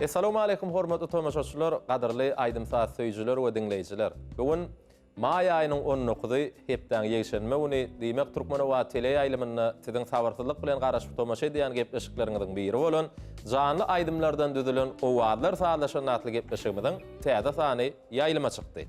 Essalawmaleýkum hormatly tomaşaçylar, gadyrly aýdym-saz söýüjiler we diňleýjiler. Bu gün maý aýynyň on dokuzy, hepdäň ýekşenbe güni, diýmek Türkmenobat teleýaýlymynda siziň sabyrsyzlyk bilen garaşyp tomaşa edýän gepleşikleriňiziň biri bolan Janly aýdymlardan düzülen Owazlar sazlaşanda atly gepleşigimiziň täze sany ýaýlyma çykdy.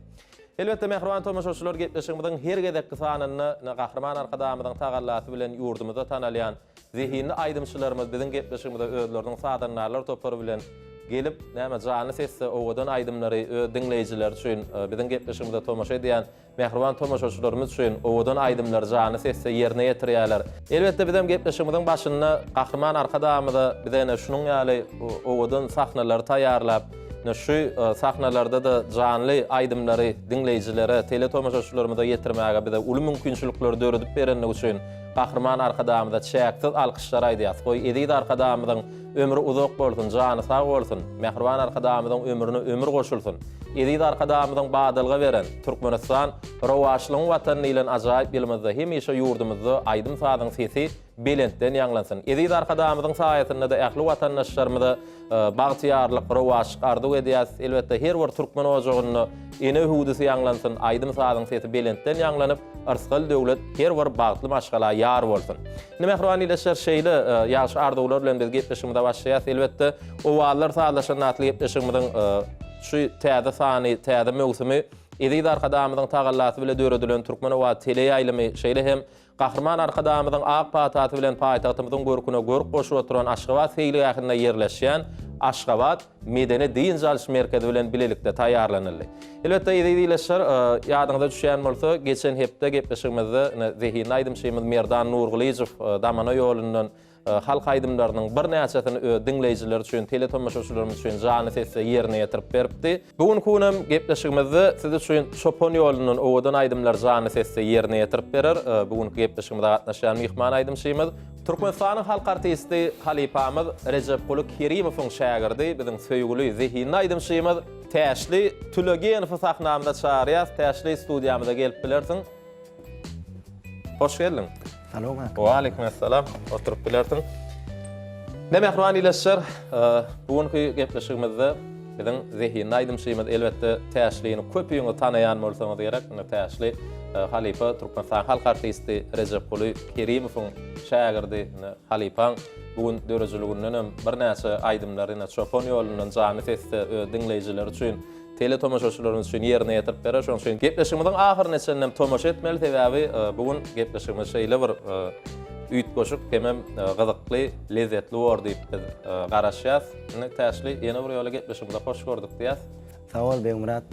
Elbetde, mähriban tomaşaçylar, gepleşigimiziň her gezekki sanynda Gahryman Arkadagymyzyň tagallasy bilen ýurdumyzda tanalýan zehinli aýdymçylarymyz biziň gepleşigimize özleriniň sazandarlar topary bilen gelip, näme, janly sesde owadan aýdymlary öz diňleýjileri üçin, biziň gepleşigimize tomaşa edýän Mähriban tomaşaçylarymyz üçin owadan aýdymlary janly sesde ýerine ýetirýärler. Elbetde bizem gepleşigimiziň başynda Gahryman Arkadagymyza bize ine şunuň ýaly owadan sahnalary taýýarlap, ine şu sahnalarda-da janly aýdymlary diňleýjilere, teletomaşaçylarymyza ýetirmäge bize uly mümkinçilikleri döredip berenligi üçin Gahryman Arkadagymyza çäksiz alkyşlar aýdýas. Goý eziz Arkadagymyzyň ömri uzak bolsun, jany sag bolsun! Mähriban Arkadagymyzyň ömrüne ömür goşulsyn! Eziz Arkadagymyzyň badalga beren Türkmenistan, rowaçlygyň Watany diýlen ajaýyp ýylymyzda hemişe ýurdumyzda aýdym-sazyň sesi belentden ýaňlansyn. Eziz Arkadagymyzyň saýasynda-da ähli watandaşlarymyza bagtyýarlyk, rowaçlyk arzuw edýäris. Elbetde, her bir türkmen ojagynda ene hüwdüsi ýaňlansyn, aýdym-sazyň sesi belentden ýaňlanyp, yrsgal-döwlet her bir bagtly maşgala ýar bolsun! Indi mähriban ildeşler, şeýle ýagşy arzuwlar bilen biz gepleşigimize başlaýarys. Elbetde, Owazlar sazlaşanda atly gepleşigimiziň şu täze sany, täze möwsümi Eziz Arkadagymyzyň tagallasy bile döredilen Türkmen owazy teleýaýlymy, şeýle hem Gahryman Arkadagymyzyň ak patasy bilen paýtagtymyzyň görküne görk goşup oturan Aşgabat seýilgähinde ýerleşýän Aşgabat medeni dynç alyş merkezi bilen bilelikde taýýarlanyldy. Elbetde, eziz ildeşler, ýadyňyza düşýän bolsa, geçen hepde gepleşigimizde ine, zehinli aýdymçymyz Merdan Nurgylyjow Damana ýolundan halk aýdymlarynyň birnäçesini öz diňleýjileri üçin, teletomaşaçylarymyz üçin janly sesde ýerine ýetirip beripdi. Bu günki günem gepleşigimizde siz üçin Çopan ýolundan owadan aýdymlary janly sesde ýerine ýetirip berer. Bu günki gepleşigimize gatnaşýan myhman aýdymçymyz, Türkmenistanyň halk artisti halypamyz Rejepguly Kerimowyň şägirdi, biziň söýgüli, zehinli aýdymçymyz Täşli Tülegenowy sahnamyza çagyrýas. Täşli, studiýamyza gelip bilersiň. Hoş geldiň. Salowmaleýkim. Waleýkim essalam. Oturyp bilersiň. Ne mähriban ildeşler, bu günki gepleşigimizde biziň zehinli aýdymçymyz elbetde Täşlini köpüňiz tanaýan bolsaňyz gerek. Ine Täşli halypa Türkmenistan halk artisti Rejepguly Kerimowyň şägirdi. Ine halypaň bu gün döredijiliginden hem birnäçe aýdymlary ine Çopan ýolundan janly sesde öz diňleýjileri üçin Teletomaşaçylarymyz üçin ýerine ýetirip berer. Şonuň üçin gepleşigimiziň ahyryna çenli hem tomaşa etmeli, sebäbi bu gün gepleşigimiz şeýle bir üýtgeşik hemem gyzykly, lezzetli bor diýip biz garaşýas. Indi Täşli ýene bir ýola gepleşigimize hoş gördük diýýäs. Sag bol Begmyrat.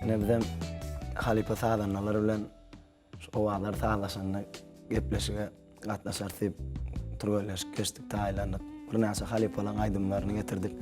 Ine bizem halypa sazandalar bilen Şu owazlar sazlaşanda gepleşige gatnaşarys diýip türgenleşik geçdik, taýýarlandyk. Birnäçe halypalaryň aýdymlaryny getirdik.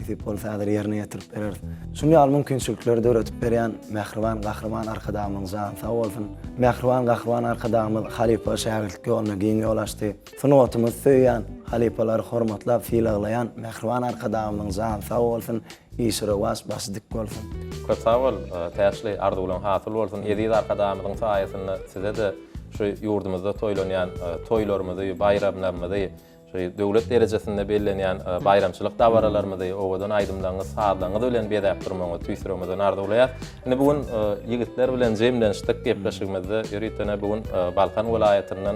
Nesip bolsa häzir ýerine ýetirip bereris. Şunuň ýaly mümkinçilikleri döredip berýän mähriban Gahryman Arkadagymyzyň jany sag bolsun. Mähriban Gahryman Arkadagymyz halypa şägirtlik ýoluna giň ýol açdy. Sungatymyzy söýýän, halypalary hormatlap sylaglaýan mähriban Arkadagymyzyň jany sag bolsun. Işi rowaç, başy dik bolsun. Köp sag bol, Täçli, arzuwlaň hasyl bolsun. Eziz Arkadagymyzyň saýasynda size-de şu ýurdumyzda toýlanýan toýlarymyzy, baýramlarymyzy, şu döwlet derejesinde bellenýän baýramçylyk dabaralarymyzy owadan aýdymlaryňyz, sazlaryňyz bilen bezäp durmagyňyzy tüýs ýüregimizden arzuwlaýas. Indi bu gün ýigitler bilen jemlenişdik gepleşigimizde. Ýöritene bu gün Balkan welaýatyndan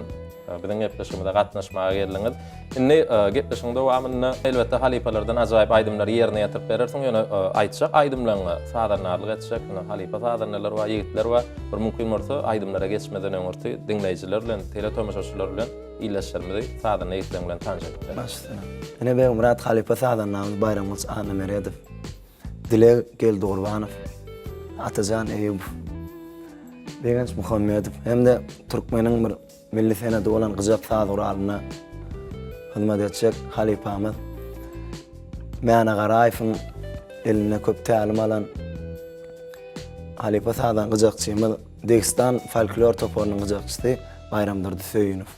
Biziň gepleşigimize gatnaşmaga geldiňiz. Indi gepleşigiň dowamynda elbetde halypalardan ajaýyp aýdymlary ýerine ýetirip berersiň, ýöne aýtjak aýdymlaryňa sazandarlyk etjek, ine halypa sazandalar bar, ýigitler bar. Bir mümkin bolsa aýdymlara geçmeden öňürti diňleýjiler bilen, teletomaşaçylar bilen ildeşlerimizi sazanda ýigitleriň bilen tanyş edip ber. Baş üstüne. Ine Begmyrat halypa sazandamyz Baýramgylyç Annameredow, Dileg Geldigurbanow, Atajan Eýýubow, Begenç Muhammedow hem-de türkmeniň bir Milli senedi bolan gyjak saz guralynda hyzmat etjek halypamyz Mäne Garaýewiň elinde köp tälim alan halypa sazan gyjakçymyz Degistan folklor toparynyň gyjakçysy Baýramdurdy Söýünow.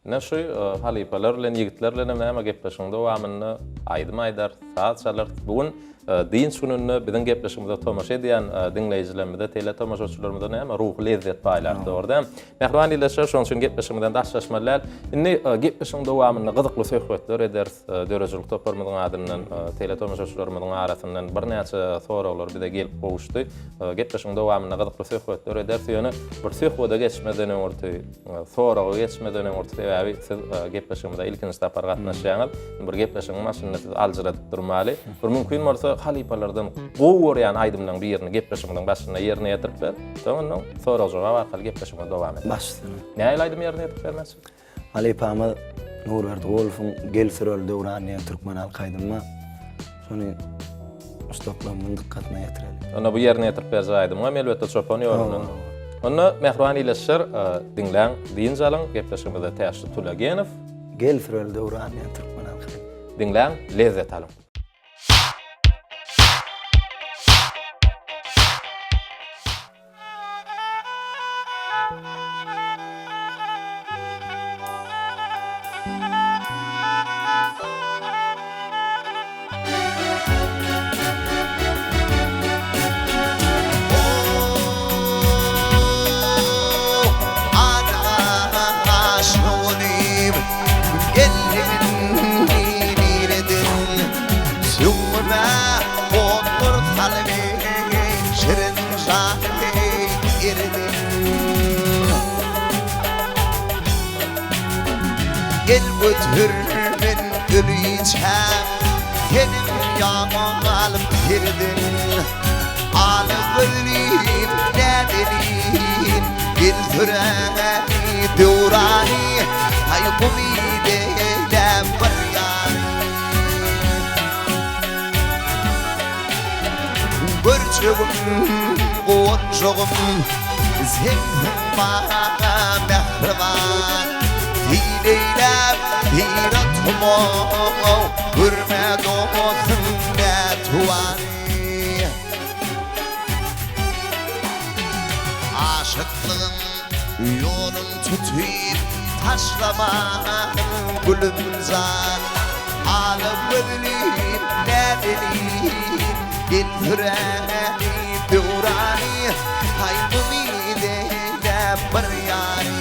Ine şu halypalar bilen, ýigitler bilen hem näme gepleşigiň dowamynda aýdym aýdarys, saz çalarys. Bu gün. Dynç gününde biziň gepleşigimize tomaşa edýän diňleýjilerimize, teletomaşaçylarymyza näme ruhy lezzet paýlar, dogry dälmi? Mähriban ildeşler, şonuň üçin gepleşigimizden daşlaşmaly däl. Indi gepleşigiň dowamynda gyzykly söhbetler ederis. Döredijilik toparymyzyň adyndan teletomaşaçylarymyzyň arasyndan birnäçe soraglar bize gelip gowuşdy. Gepleşigiň dowamynda gyzykly söhbetler ederis. Ýöne bir söhbede geçmezden öňürti, soraga geçmezden öňürti sebäbi siz gepleşigimize ilkinji sapar gatnaşýaňyz. Bir gepleşigiň başynda sizi aljyradyp durmaly. Bir mümkin bolsa halypalardan gowy görýän aýdymlaryň birini gepleşigimiziň başynda ýerine ýetirip ber. Soň ondan sorag-jogap arkaly gepleşigimizi dowam ederis. Baş üstüne. Nähili aýdym ýerine ýetirip bermekçi? Halypamyz Nurberdi Gulowyň Gel süreli döwran diýen türkmen halk aýdymy bar. Şony muşdaklarymyzyň dykgatyna ýetireli. Onda bu ýerine ýetirip berjek aýdymyňam elbetde çopan ýolundan. Onda mähriban ildeşler, diňläň, dynç alyň, gepleşigimizde Täçli Tulegenow. Gel süreli döwran diýen türkmen halk aýdymy. Diňläň, lezzet alyň. Gel götür men öliçäm Seniň ýaňaň alyp herden Ala gözlim näzenin Gel süräni döwrany Aý umyt eýläp bir ýany Görjegim, guwanjagym, Sensiň maňa mähriban. Seýil eýläp, seýran tumaw, Görme dostuň nätuwany. Aşyklygyň Ýolun tutyp taşlamaň gülümjan Ala gözlim näzenin Gel süräni döwrany Haý umyt eýläp bir ýary.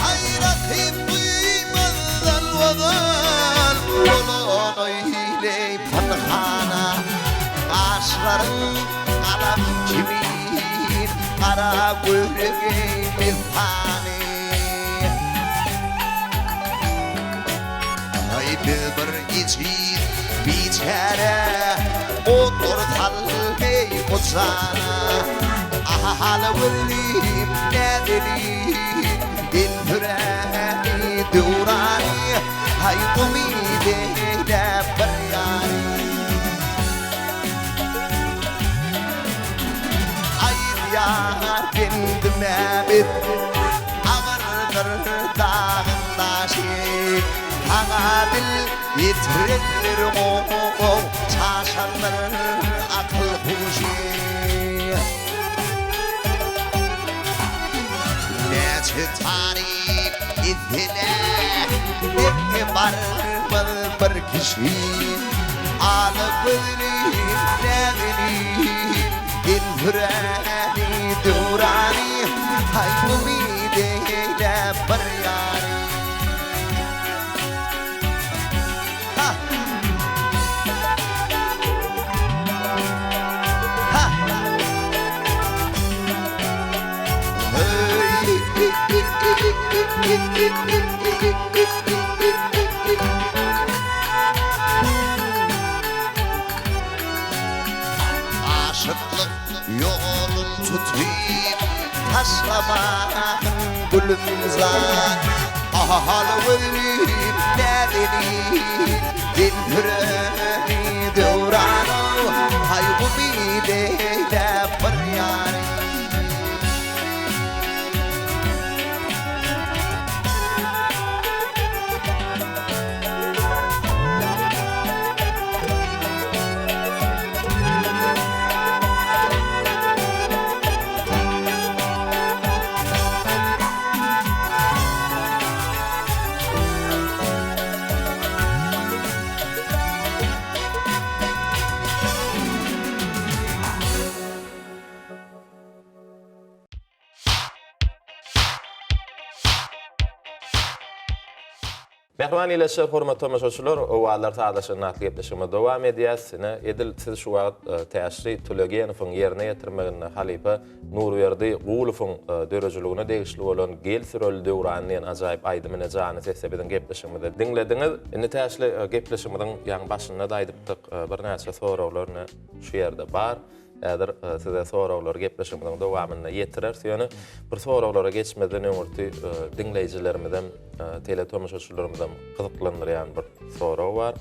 Aýratyn duýmazdan ozal bolan oýly pynhana Gaşlaryň galam kimin gara göregeý messany. Aý biz bir ejiz biçäre Otur saldy bu jana Ahala welin näzenin Gel süräni döwrany Aý umyt eýläp bir ýany Aýdýar bendime biz Agyrdyr dagyň daşy, Saňa dil ýetirendir gow, Çaşandyr akyl-huşy. Näçe taryp etseler, Deňe barmaz bir kişi. Ala gözli näzenin, Gel süräli döwrany, Haý umyt eýläp bir ýary. Ha! Ha! Aşyklyk ýolun tutyp, Taşlamaň gülümzar. Ahal gözlim näzenin, Gel süreli döwran-ow, Haý umyt eýläp bir ýary. Mähriban ildeşler, hormatly tomaşaçylar, Owazlar sazlaşanda atly gepleşigimizi dowam edýäs. Ine, edil siz şu wagt Täşli Tulegenowyň ýerine ýetirmeginde halypa Nurberdi Gulowyň döredijiligine degişli bolan Gel süreli döwran diýen ajaýyp aýdymy ine janly sesde biziň gepleşigimizde diňlediňiz. Indi Täşli gepleşigimiziň ýaňy başynda-da aýdypdyk, birnäçe soraglar ine şu ýerde bar. Häzir size soraglary gepleşigimiziň dowamynda ýetireris. Ýöne bir soraglara geçmezden öňürti diňleýjilerimizem, teletomaşaçylarymyzam gyzyklandyrýan bir sorag bar.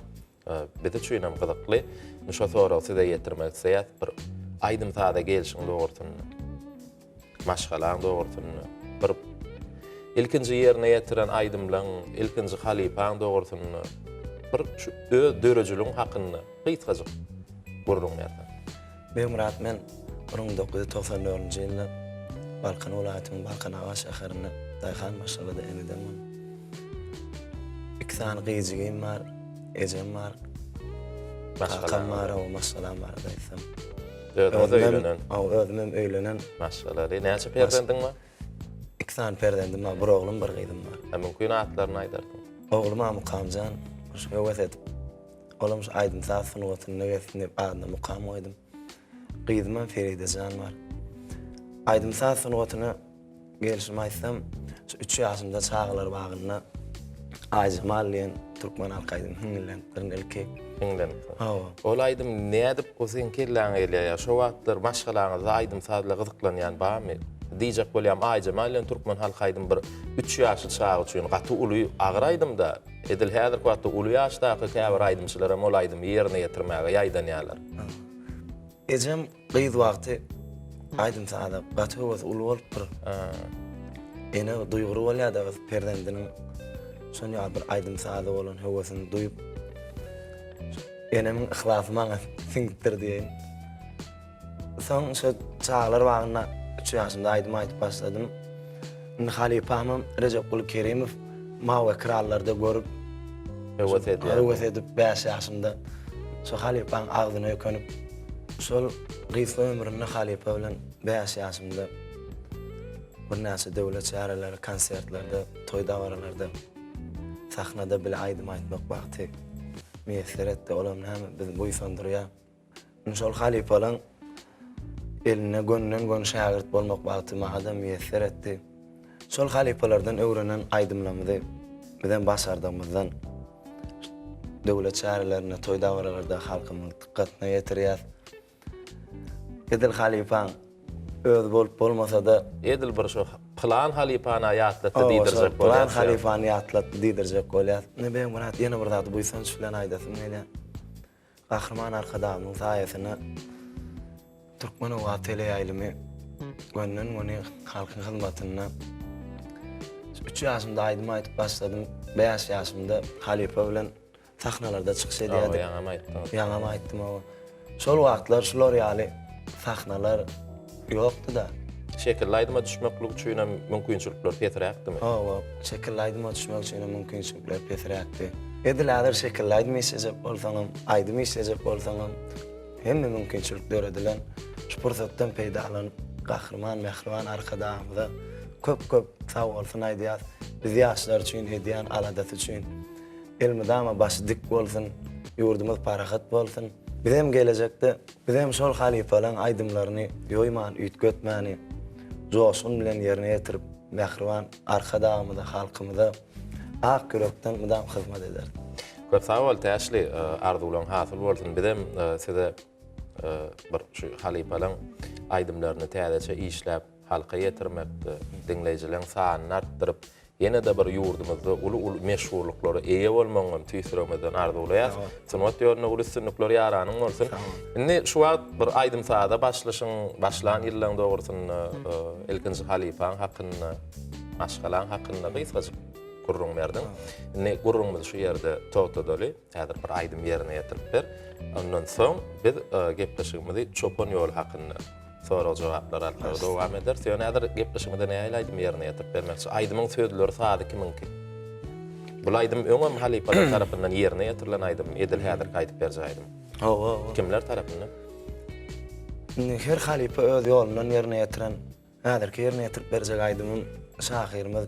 Biz üçin hem gyzykly. Indi şo soragy size ýetirmek isleýäs. Bir aýdym-saza gelşiň dogrusynda, maşgalaň dogrusynda, bir ilkinji ýerine ýetiren aýdymlaň, ilkinji halypaň dogrusynda, bir şu öz döredijiligiň hakynda gysgajyk gürrüň berseň. Begmyrat men 1994-nji ýylda Balkan welaýatynyň Balkanabat şäherinde daýhan maşgalada eneden boldum. Iki sany gyzjygym bar, ejem bar, kakam bar, hawa maşgalam barada aýtsam. Özüňiz öýlenen? Hawa, özüm hem öýlenen. Maşgalaly. Näçe perzendiň bar? Iki sany perzendim bar, bir oglum, bir gyzym bar. Ha, mümkin atlaryny aýdarsyň. Oglum-a Mukamjan, şu höwes edip, olam şu aýdym-saz sungatynda gezsin diýip adyna Mukam goýdum. Gyzymam Feridejan bar. Aýdym-saz sungatyna Gelşimi aýtsam, şu üç ýaşymda çagalar bagynda Aýjemal diýen türkmen halk aýdymy hiňlenipdirin ilki. Hiňlenipsiň. Hawa. Ol aýdym nädip o seň kelläňe gelýär ýa şo wagtlar maşgalaňyzda aýdym-saz bilen gyzyklanýan barmy? Diýjek bolýam Aýjemal diýen türkmen halk aýdymy bir üç ýaşly çaga üçin gaty uly agyr aýdym-da. Edil häzirki wagtda uly ýaşdaky käbir aýdymçylaram ol aýdymy ýerine ýetirmäge ýaýdanýarlar. Ejem gyz wagty aýdym-saza gaty höwesi uly bolupdyr. Ene duýgur bolýar-da gyz perzendiniň şon ýaly bir aýdym-saza bolan höwesini duýup, enemiň yhlasy maňa siňipdir diýeýin. Soň şo çagalar bagynda üç ýaşymda aýdym aýdyp başladym. Indi halypamam Rejepguly Kerimow Mawy ekrallarda görüp, Höwes edýär. Höwes edip bäş ýaşymda şo halypaň agzyna öýkenip, şol gysga ömründe halypa bilen bäş ýaşymda birnäçe döwlet çäreleri, konsertlerde, toý-dabaralarda sahnada bile aýdym aýtmak bagty miýesser etdi. Olam näme bizi buýsandyrýar. Indi şol halypalaň elinde gönden-göni şägirt bolmak bagty maňa-da miýesser etdi. Şol halypalardan öwrenen aýdymlarymyzy bizem başardygymyzdan döwlet çärelerinde, toý-dabaralarda halkymyzyň dykgatyna ýetirýäs. Edil halypaň özi bolup bolmasa-da. Edil bir şo pylan halypany ýatlatdy diýdirjek bolýas. Pylan halypany ýatlatdy diýdirjek bolýas. Indi Begmyrat ýene bir zady buýsanç bilen aýdasym gelýär. Gahryman Arkadagymyzyň saýasynda Türkmen owazy teleýaýlymy gönden-göni halkyň hyzmatynda. Üç ýaşymda aýdym aýdyp başladym. Bäş ýaşymda halypa bilen sahnalarda çykyş edýärdik. Ýaňam aýtdyňyz. Ýaňam aýtdym, hawa. Şol wagtlar şular ýaly sahnalar ýokdy-da. Şekilli aýdyma düşmeklik üçin hem mümkinçilikler pesräkdimi? Hawa, şekilli aýdyma düşmek üçin hem mümkinçilikler pesräkdi. Edil häzir şekilli aýdym işlejek bolsaňam, aýdym işlejek bolsaňam, hemme mümkinçilik döredilen. Şu pursatdan peýdalanyp, Gahryman mähriban Arkadagymyza köp-köp sagbolsun aýdýas. Biz ýaşlar üçin edýän aladasy üçin. Elmydama başy dik bolsun, ýurdumyz parahat bolsun. Bizem gelejekde bizem şol halypalaň aýdymlaryny ýoýman, üýtgetmäni, joşgun bilen ýerine ýetirip, mähriban Arkadagymyza, halkymyza ak ýürekden mydam hyzmat ederis. Köp sag bol Täşli, arzuwlaň hasyl bolsun. Bizem size bir şu halypalaň aýdymlaryny täzeçe işläp halka ýetirmekde, diňleýjileň sanyny artdyryp, Ýene-de bir ýurdumyzda uly-uly meşhurlyklara eýe bolmagyňam tüýs ýüregimizden arzuwlaýas. Sungat ýolunda uly üstünlikler ýaranyň bolsun. Indi şu wagt bir aýdym-saza başlyşyň, başlan ýyllaň dogrusynda, ilkinji halypaň hakynda, maşgalaň hakynda gysgajyk gürrüň berdiň. Indi gürrüňimizi şu ýerde togtadaly. Häzir bir aýdym ýerine ýetirip ber. Ondan soň biz gepleşigimizi çopan ýoly hakynda Sorag-jogaplar arkaly dowam ederis. Ýöne häzir gepleşigimize nähili aýdym ýerine ýetirip bermekçi? Aýdymyň sözleri, sazy kimiňki? Bul aýdym öňem halypalar tarapyndan ýerine ýetirilen aýdymmy? Edil häzirki aýdyp berjek aýdym. Hawa, hawa. Kimler tarapyndan? Indi her halypa öz ýolundan ýerine ýetiren, häzirki ýerine ýetirip berjek aýdymym şahyrymyz.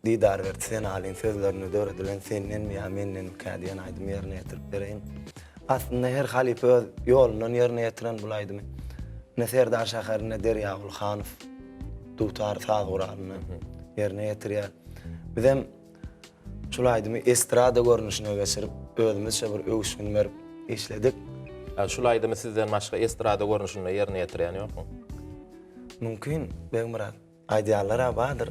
Didarberdi Senalyň sözlerine döredilen Sendenmi ýa mendenmikä diýen aýdymy ýerine ýetirip bereýin. Aslynda her halypa öz ýolundan ýerine ýetiren bul aýdymy. Ine Serdar şäherinde Derýaguly Hanow dutar saz guralynda ýerine ýetirýär. Bizem şul aýdymy estrada görnüşine geçirip, özümizçe bir öwüşgin berip işledik. Şul aýdymy sizden başga estrada görnüşinde ýerine ýetirýän ýokmy? Mümkin, Begmyrat. Aýdýanlar-a bardyr,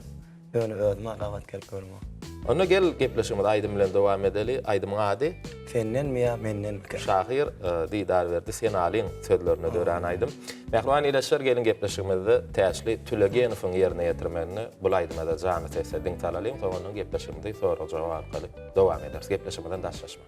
ýöne özüm-ä gabat gelip göremok. Onda gel, gepleşigimizi aýdym bilen dowam edeli. Aýdymyň ady? Sendenmi ýa mendenmikä? Şahyr Didarberdi Senalyň sözlerine dörän aýdym. Mähriban ildeşler, geliň gepleşigimizde Täçli Tülegenowyň ýerine ýetirmeginde bul aýdyma-da janly sesde diň salalyň, soňundan gepleşigimizi sorag-jogap arkaly dowam ederis. Gepleşigimizden daşlaşmaň.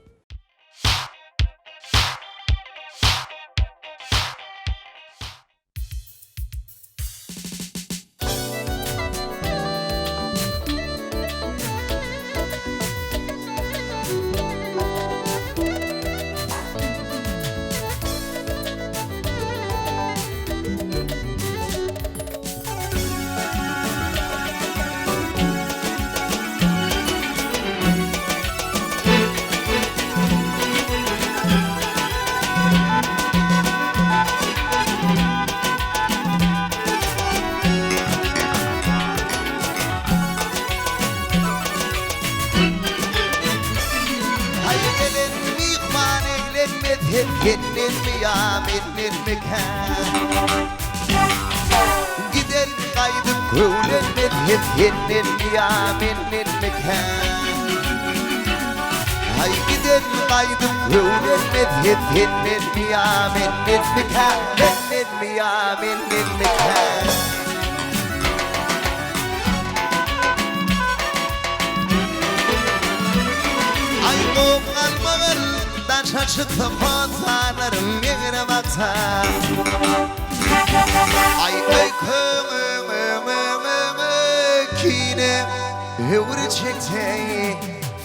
Haý gelen myhman eglenmez hem sendenmi ýa mendenmikä? Giden gaýdyp köwlenmez hem sendenmi ýa mendenmikä? Haý giden gaýdyp köwlenmez hem sendenmi ýa mendenmikä? Sendenmi ýa mendenmikä? Aý gom galmagyl daşa çyksa hossarlarym meňre baksa Aý öýköňöňöňöňöňö kine höwür çekse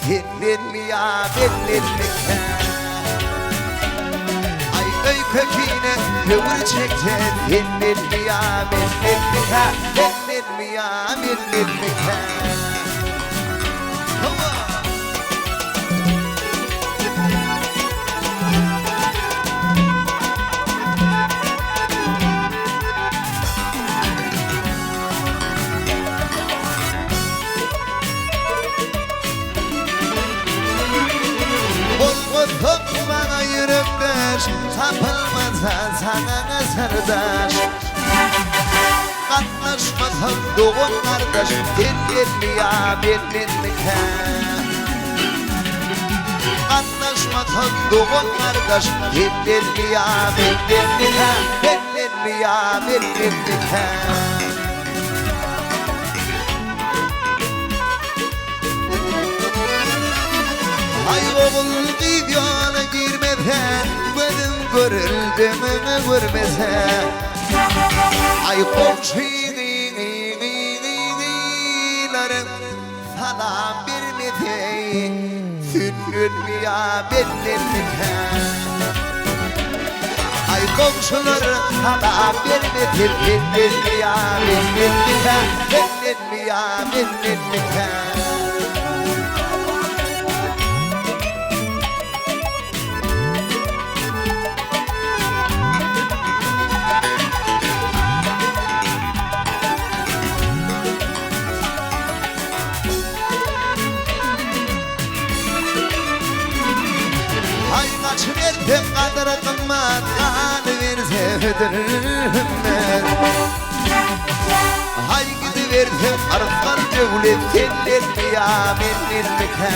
sendenmi ýa mendenmikä Aý öýke kine höwür çekse sendenmi ýa mendenmikä Sendenmi ýa mendenmikä Hawa. Bolmasaň maňa ýürekdeş, Tapylmasa saňa syrdaş. Gatnaşmasaň dogan-gardaş, Sendenmi ýa mendenmikä? Gatnaşmasaň dogan-gardaş, Sendenmi ýa mendenmikä? Sendenmi ýa mendenmikä? Aý ogul gyz ýola girmese, Gözüm görüldimiňi görmese. Aý goňşyňyňyňyňylaryň salam bermese, Senden ýa mendenmikä? Aý goňşular salam bermese, Senden ýa mendenmikä? Sendenmi ýa mendenmikä? Aý gaçyberse gadyr gymmat, galyberse hödür hümmet. Aý gidiberse yrsgal döwlet sendenmi ýa mendenmikä?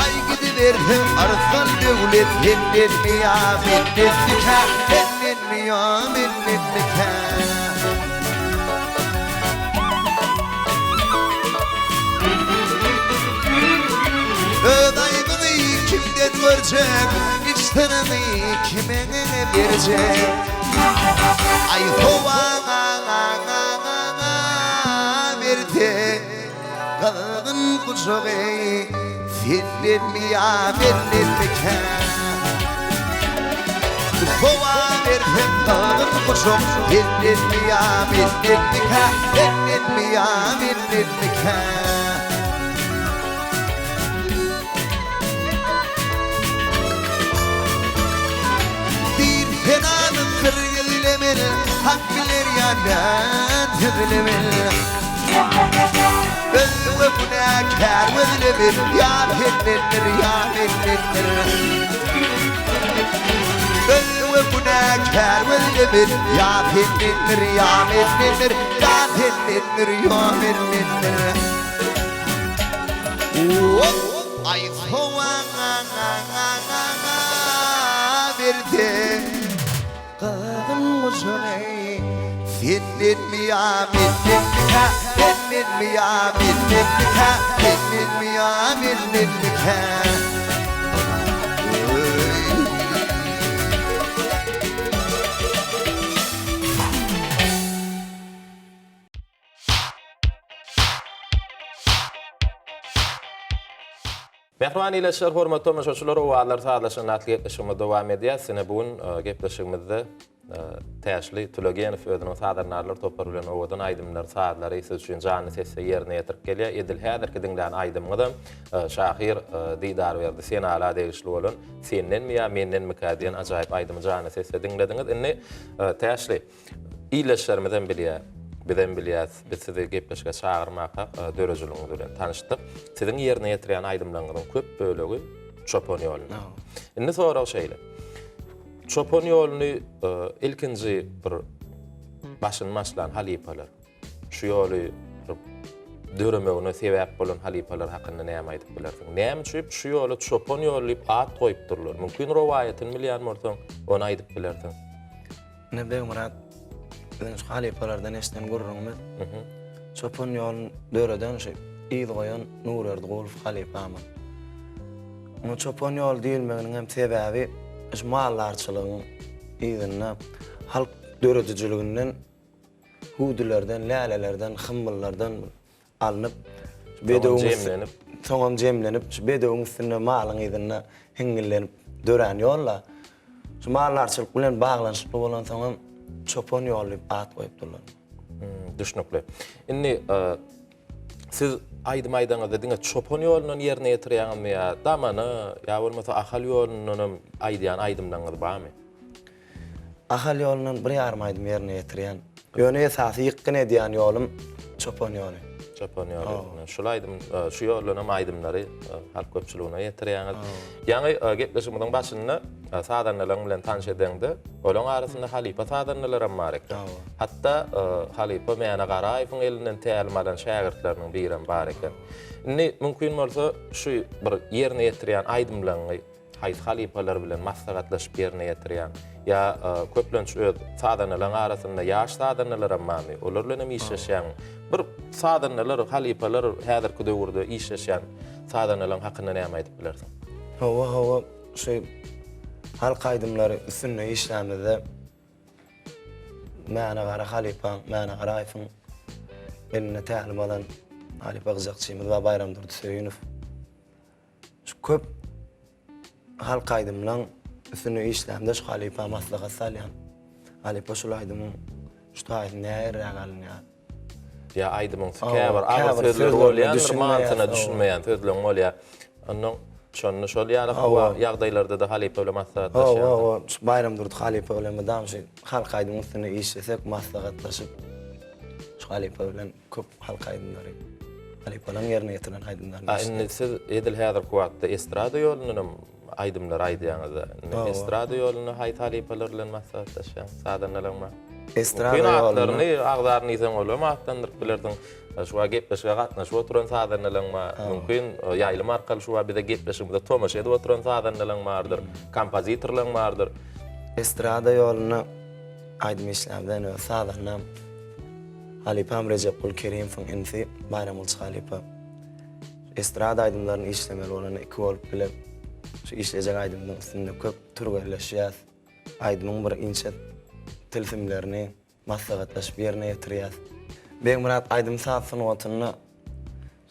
Aý gidiberse yrsgal döwlet sendenmi ýa mendenmikä? Sendenmi ýa mendenmikä? Öz aýbyňy kimden görjek, iç syryňy kime berjek? Aý howaňaňaňaňaňa berse gyzgyn gujagy sendenmi ýa mendenmikä? Howa bersem gyzgyn gujak Sendenmi ýa mendenmikä Sendenmi ýa mendenmikä. Bir senany syr gizlemeli, Hak biler ýa men sözlemeli. Özüňe günäkär gözlemeli, Ýa sendendir, ýa mendendir. Özüňe günäkär gözlemeli, Ýa sendendir, ýa mendendir, Ýa sendendir, ýa mendendir. Aý howaňa berse gyzgyn gujagy Sendenmi ýa mendenmikä Sendenmi ýa mendenmikä Sendenmi ýa mendenmikä Mähriban ildeşler, hormatly tomaşaçylar, Owazlar sazlaşan atly gepleşigimiz dowam edýär. Sine bu gün e, gepleşigimizde e, Täşli Tülegenow özüniň sazandarlar topary bilen owadan aýdymlary, sazlary siz üçin janly sesde ýerine ýetirip gelýär. Edil häzirki diňlän aýdymyňyzam e, şahyr Didarberdi Senala degişli bolan Sendenmi ýa mendenmikä diýen ajaýyp aýdymy janly sesde diňlediňiz. Indi Täşli Ildeşlerimizem bilýär, bizem bilýäs. Biz sizi gepleşige çagyrmakak döredijiligiňiz bilen tanyşdyk. Siziň ýerine ýetirýän aýdymlaryňyzyň köp bölegi çopan ýoluna. Indi sorag şeýle. Çopan ýoluny ilkinji bir başyny başlan halypalar, şu ýoly bir döremegine sebäp bolan halypalar hakynda näme aýdyp bilersiň? Näme üçin şu ýola çopan ýoly diýip at goýupdyrlar? Mümkin rowaýatyny bilýän bolsaň, ony aýdyp bilersiň. Ine Begmyrat biziň şu halypalardan eşiden gürrüňimiz. Çopan ýoluny döreden şu yz goýan Nurberdi Gulow halypamyz. Muňa çopan ýoly diýilmeginiň hem sebäbi şu maldarçylygyň yzynda halk döredijiliginden hüwdülerden, lälelerden, hymmyllardan alnyp, bedewiň jemlenip, soňam jemlenip, şu bedewiň üstünde malyň yzynda hiňňillenip dörän ýol-da. Şu maldarçylyk bilen baglanyşykly bolansoňam çopan ýoly diýip at goýupdyrlar. Hmm, düşnükli. Indi e, siz aýdym aýdaňyzda diňe çopan ýolundan ýerine ýetirýäňizmi ýa damana ýa bolmasa Ahal ýolundan hem aýdýan aýdymlaryňyz barmy? Ahal ýolundan bir ýarym aýdym ýerine ýetirýän. Ýöne esasy ýykgyn edýän ýolum Çopan ýoly. Çopan ýoly. Şul aýdym, şu ýoldan hem aýdymlary halk köpçüligine ýetirýäňiz. Ýaňy gepleşigimiziň başynda sazandalaryň bilen tanyş edeňde, olaryň arasynda halypa sazandalar hem bar eken. Hatda halypa Mäne Garaýewiň elinden tälim alan şägirtleriniň birem bar eken. Indi mümkin bolsa şu bir ýerine ýetirýän aýdymlaryňy Haýsy halypalar bilen maslahatlaşyp ýerine ýetirýäň? Ýa köplenç öz sazandalaryň arasynda ýaş sazandalaram barmy? Olar bilen hem işleşýäňmi? Bir sazandalar, halypalar häzirki döwürde işleşýän sazandalaryň hakynda näme aýdyp bilersiň? Hawa, hawa, şu halk aýdymlary üstünde işlämizde Mäne Gara halypaň, Mäne Garaýewiň elinde tälim alan halypa gyjakçymyz bar Baýramdurdy Söýünow. Şu köp halk aýdymlaň üstünde işlämde şu halypa maslahat salýan. Halypa şul aýdymyň şu taýsy näirräk alynýar? Ýa aýdymyň käbir agyr sözleri bolýandyr, manysyna düşünmeýän sözleň bolýar. Onnoň şonda şol ýaly ýagdaýlarda-da halypa bilen maslahatlaşýarsyň. Hawa, hawa, şu Baýramdurdy halypa bilen mydam şu halk aýdymyň üstünde işlesek, maslahatlaşyp şu halypa bilen Köp halk aýdymlary, halypalaryň ýerine ýetiren aýdymlaryny A indi siz edil häzirki wagtda estrada ýolundan hem aýdymlar aýdýaňyz-a. Indi estrada ýolunda haýsy halypalar bilen maslahatlaşýaň, sazandalaryň bar? Estrada ýolunda. Atlaryny agzaryn diýseň olam atlandyryp bilersiň. Şu wagt gepleşige gatnaşyp oturan sazandalaryň bar. Mümkin ýaýlym arkaly şu wagt bize gepleşigimize tomaşa edip oturan sazandalaryň bardyr, kompozitorlaryň bardyr. Estrada ýolunda aýdym işlämden öz sazandam. Halypam Rejepgul Kerimowyň inisi Baýramgylyç halypa. Estrada aýdymlaryny işlemeli bolanda iki bolup bile şu işlejek aýdymyzyň üstünde köp türgenleşýäs. Aýdymyň bir inçe tilsimlerini maslahatlaşyp ýerine ýetirýäs. Begmyrat aýdym-saz sungatynda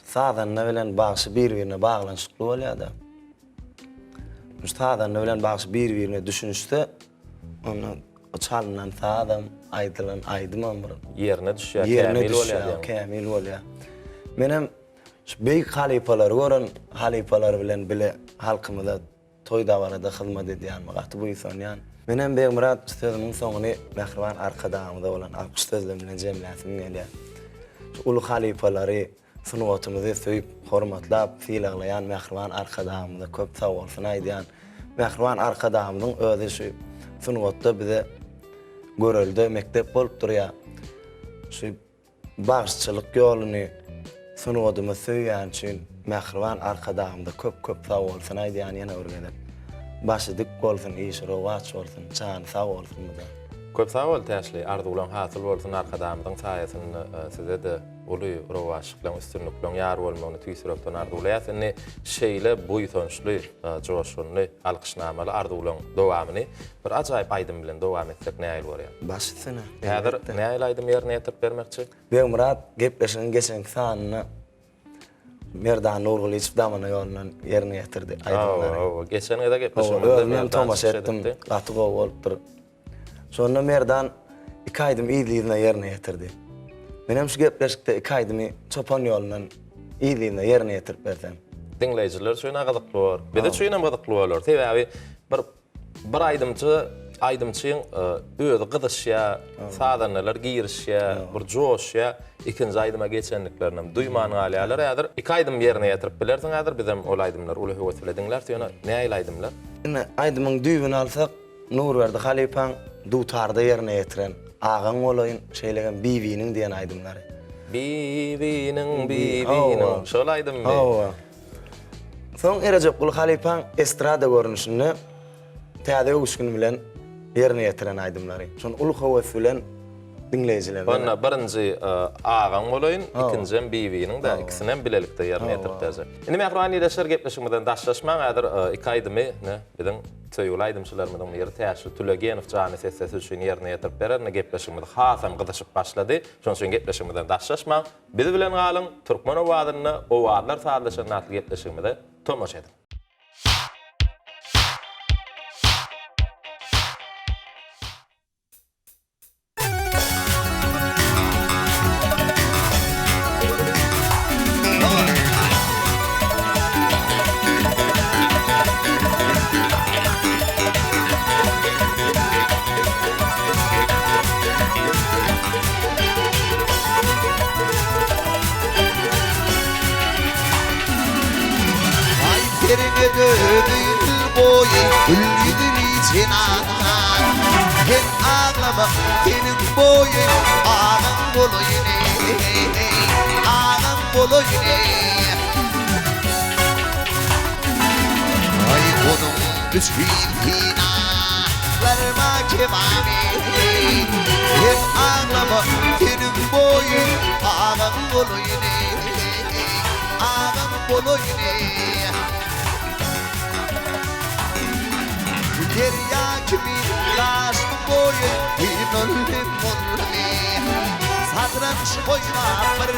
sazanda bilen bagşy bir-birine baglanyşykly bolýar-da. Şu sazanda bilen bagşy bir-birine düşünişse. Onda çalynan sazam, aýdylan aýdymam bir ýerine düşýär, ýerine düşýär, kämil bolýar. Menem şu beýik halypalary gören halypalar bilen bile halkymyza toý-dabarada hyzmat edýänime gaty buýsanýan. Menem Begmyrat sözümiň soňuny mähriban Arkadagymyza bolan alkyş sözlerim bilen jemläsim gelýär. Şu uly halypalary, Sungatymyzy söýüp, hormatlap, sylaglaýan mähriban Arkadagymyza köp sagbolsun aýdýan. Mähriban Arkadagymyzyň özi şu sungatda bize görelde, mekdep bolup durýar. Şu bagşyçylyk ýoluny, sungatymyzy söýýäni üçin mähriban Arkadagymyza köp-köp sagbolsun aýdýan ýene bir gezek. Başy dik bolsun, işi rowaç bolsun, jany sag bolsun mydam. Köp sag bol Täşli, arzuwlaň hasyl bolsun Arkadagymyzyň saýasynda size-de Uly rowaçlyklaryň, üstünlikleriň ýar bolmagyny tüýs ýürekden arzuwlaýas. Indi şeýle buýsançly, joşgunly, alkyşnamaly arzuwlaryň dowamyny bir ajaýyp aýdym bilen dowam etsek nähili bolýar? Baş üstüne. Häzir nähili aýdym ýerine ýetirip bermekçi? Begmyrat gepleşigiň geçenki sanynda Merdan Nurgylyjow Damana ýolundan ýerine ýetirdi aýdymlary. Hawa, hawa. Geçen gezek gepleşigimizde Özüm hem tomaşa etdim. Gaty gowy bolupdyr. Şonda Merdan iki aýdymy yzly-yzyna ýerine ýetirdi. Menem şu gepleşikde iki aýdymy çopan ýolundan yzly-yzyna ýerine ýetirip bersem. Diňleýjiler üçin-ä gyzykly bolar. Biz üçin hem gyzykly bolar. Sebäbi bir bir aýdymçy aýdymçyň özi gyzyşýar, sazandalar girişýär, bir joşýar. Ikinji aýdyma geçendiklerinem duýman galýarlar. Häzir iki aýdym ýerine ýetirip bilersiň häzir. Bizem ol aýdymlary uly höwes bilen diňläris. Ýöne nähili aýdymlar? Indi aýdymyň düýbüni alsak, Nurberdi halypaň dutarda ýerine ýetiren Agaň bolaýyn, şeýle hem Bibiniň diýen aýdymlary. Bibiniň, bibiniň, şol aýdymmy? Hawa. Soň Erejepguly halypaň estrada görnüşinde täze öwüşgin bilen ýerine ýetiren aýdymlary. Şony uly höwes bilen diňleýjilerden. Onda birinji Agaň bolaýyn, ikinjem Bibiniň-dä, ikisinem bilelikde ýerine ýetirip berjek. Indi mähriban ildeşler gepleşigimizden daşlaşmaň, häzir iki aýdymy ine biziň Söýgüli aýdymçylarymyzyň biri Täşli Tülegenow jany ses-sesi üçin ýerine ýetirip berer. Indi gepleşigimiz hasam gyzyşyp başlady. Şonuň üçin gepleşigimizden daşlaşmaň. Biz bilen galyň, Türkmen owazynda Owazlar sazlaşanda atly gepleşigimize tomaşa ediň. Aý seriňe döneýin boýy gül ýüzli jenan Sen aglama seniň boýy agaň bolaýyn eý agaň bolaýyn eý Aý onuň üçin synaglarma kebab eý Sen aglama seniň boýy agaň bolaýyn eý agaň bolaýyn eý. Derýa kimin daşdyň boýy Ynandy boldy. Sadranç oýnap bir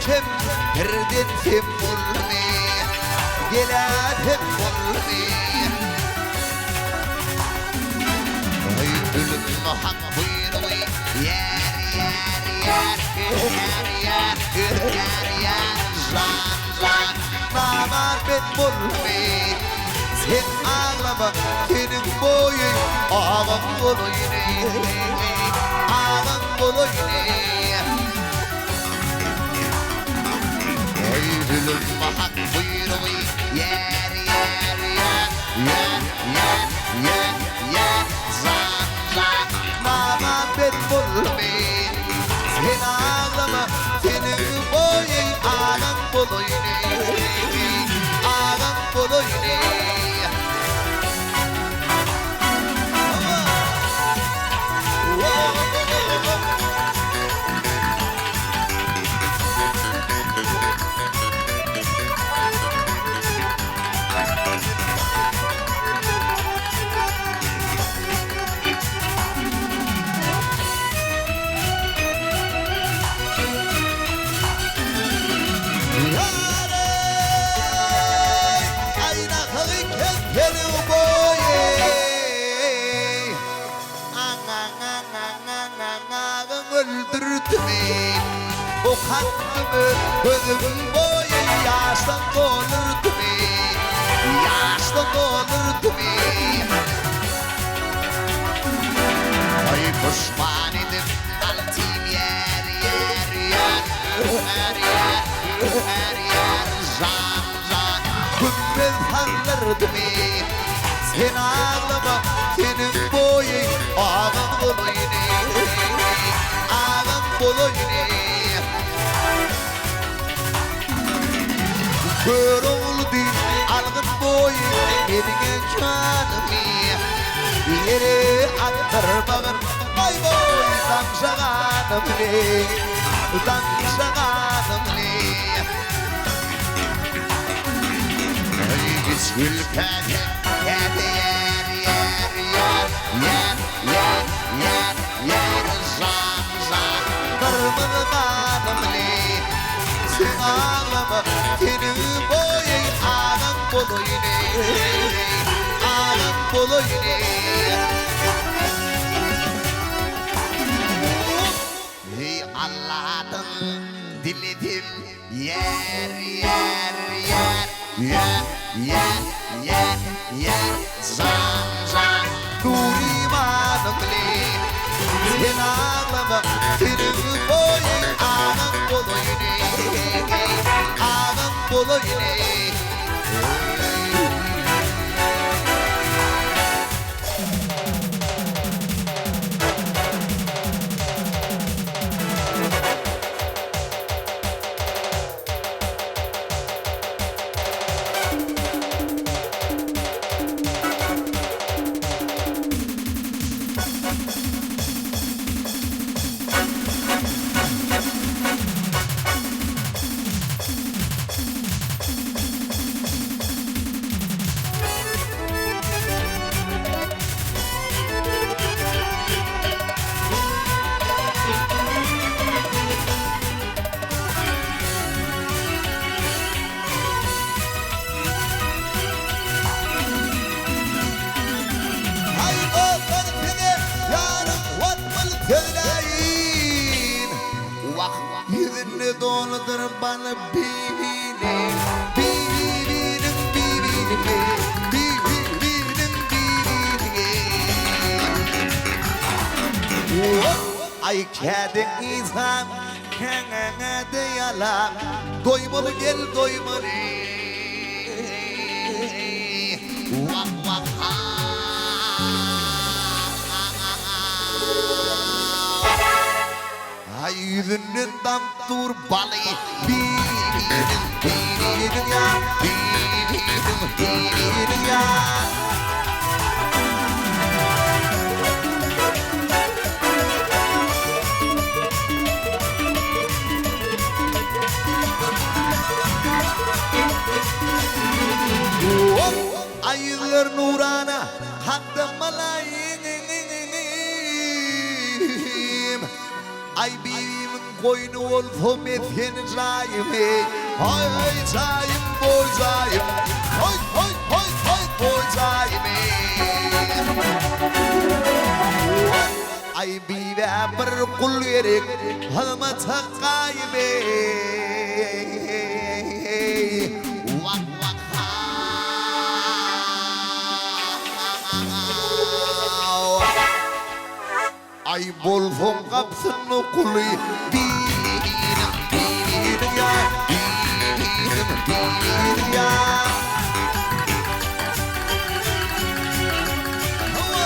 kem Birden sem boldy. Gelä sem boldy. Oý ölüm hak buýrugy Ýar ýar ýar Ýar ýar Ýar ýar Jan jan Namart men boldy. Sen aglama seniň boýy Agaň bolaýyn eý Agaň bolaýyn eý Oý ölüm hak buýrugy Ýar ýar ýar Ýar ýar ýar ýar Jan jan Maňa bet bolmy Sen aglama seniň boýy Agaň bolaýyn eý Agaň bolaýyn eý. Okatdymy gözümiň boýy ýaşdan doldurdymy Ýaşdan doldurdymy Aý puşman edip altyn ýer ýer ýer Ýer ýer ýer ýer jan jan Gümmez saldyrdymy Sen aglama seniň boýy agaň bolaýyn Agaň bolaýyn Görogly diýip algyn boýy meniň janymy Ýere atdyrmagyn baý-boý damja ganymy Damja ganymy Aý gülkä käte ýer ýer ýer ýer ýer ýer ýer jan jan Gyrmyzy ganymly Sen aglama seniň boýy agaň bolaýyn agaň bolaýyn Eý Alladan diledim ýer ýer ýer ýer ýer ýer ýer jan jan Nur imanymly Sen aglama seniň boýy agaň bolaýyn agaň bolaýyn. Haý dostlar size ýarym watmaly sözläýin. Wah ýüzünde doludyr bal bibiniň, bibiniň bibiniň, bibiniň bibiniň. Wah aý käde yzam, käňäňe-de ýalan, doýmaly gel doýmaly. Wah wah ha. Aý ýüzünden damyp dur baly Bibiniň bibiniň ýa Bibiniň bibiniň ýa. Aý ýüzler nurana Hakda mylaýym. Aý bibimiň goýny bolsa mesgen jaýym eý Aý jaýym boý jaýym Hoý hoý hoý hoý boý jaýym eý Aý bibä bir gul gerek hyzmata gaýym eý Wah wah ha. Aý bolsaň gapysynda guly Bibiniň bibiniň ýa Bibiniň bibiniň ýa Hawa.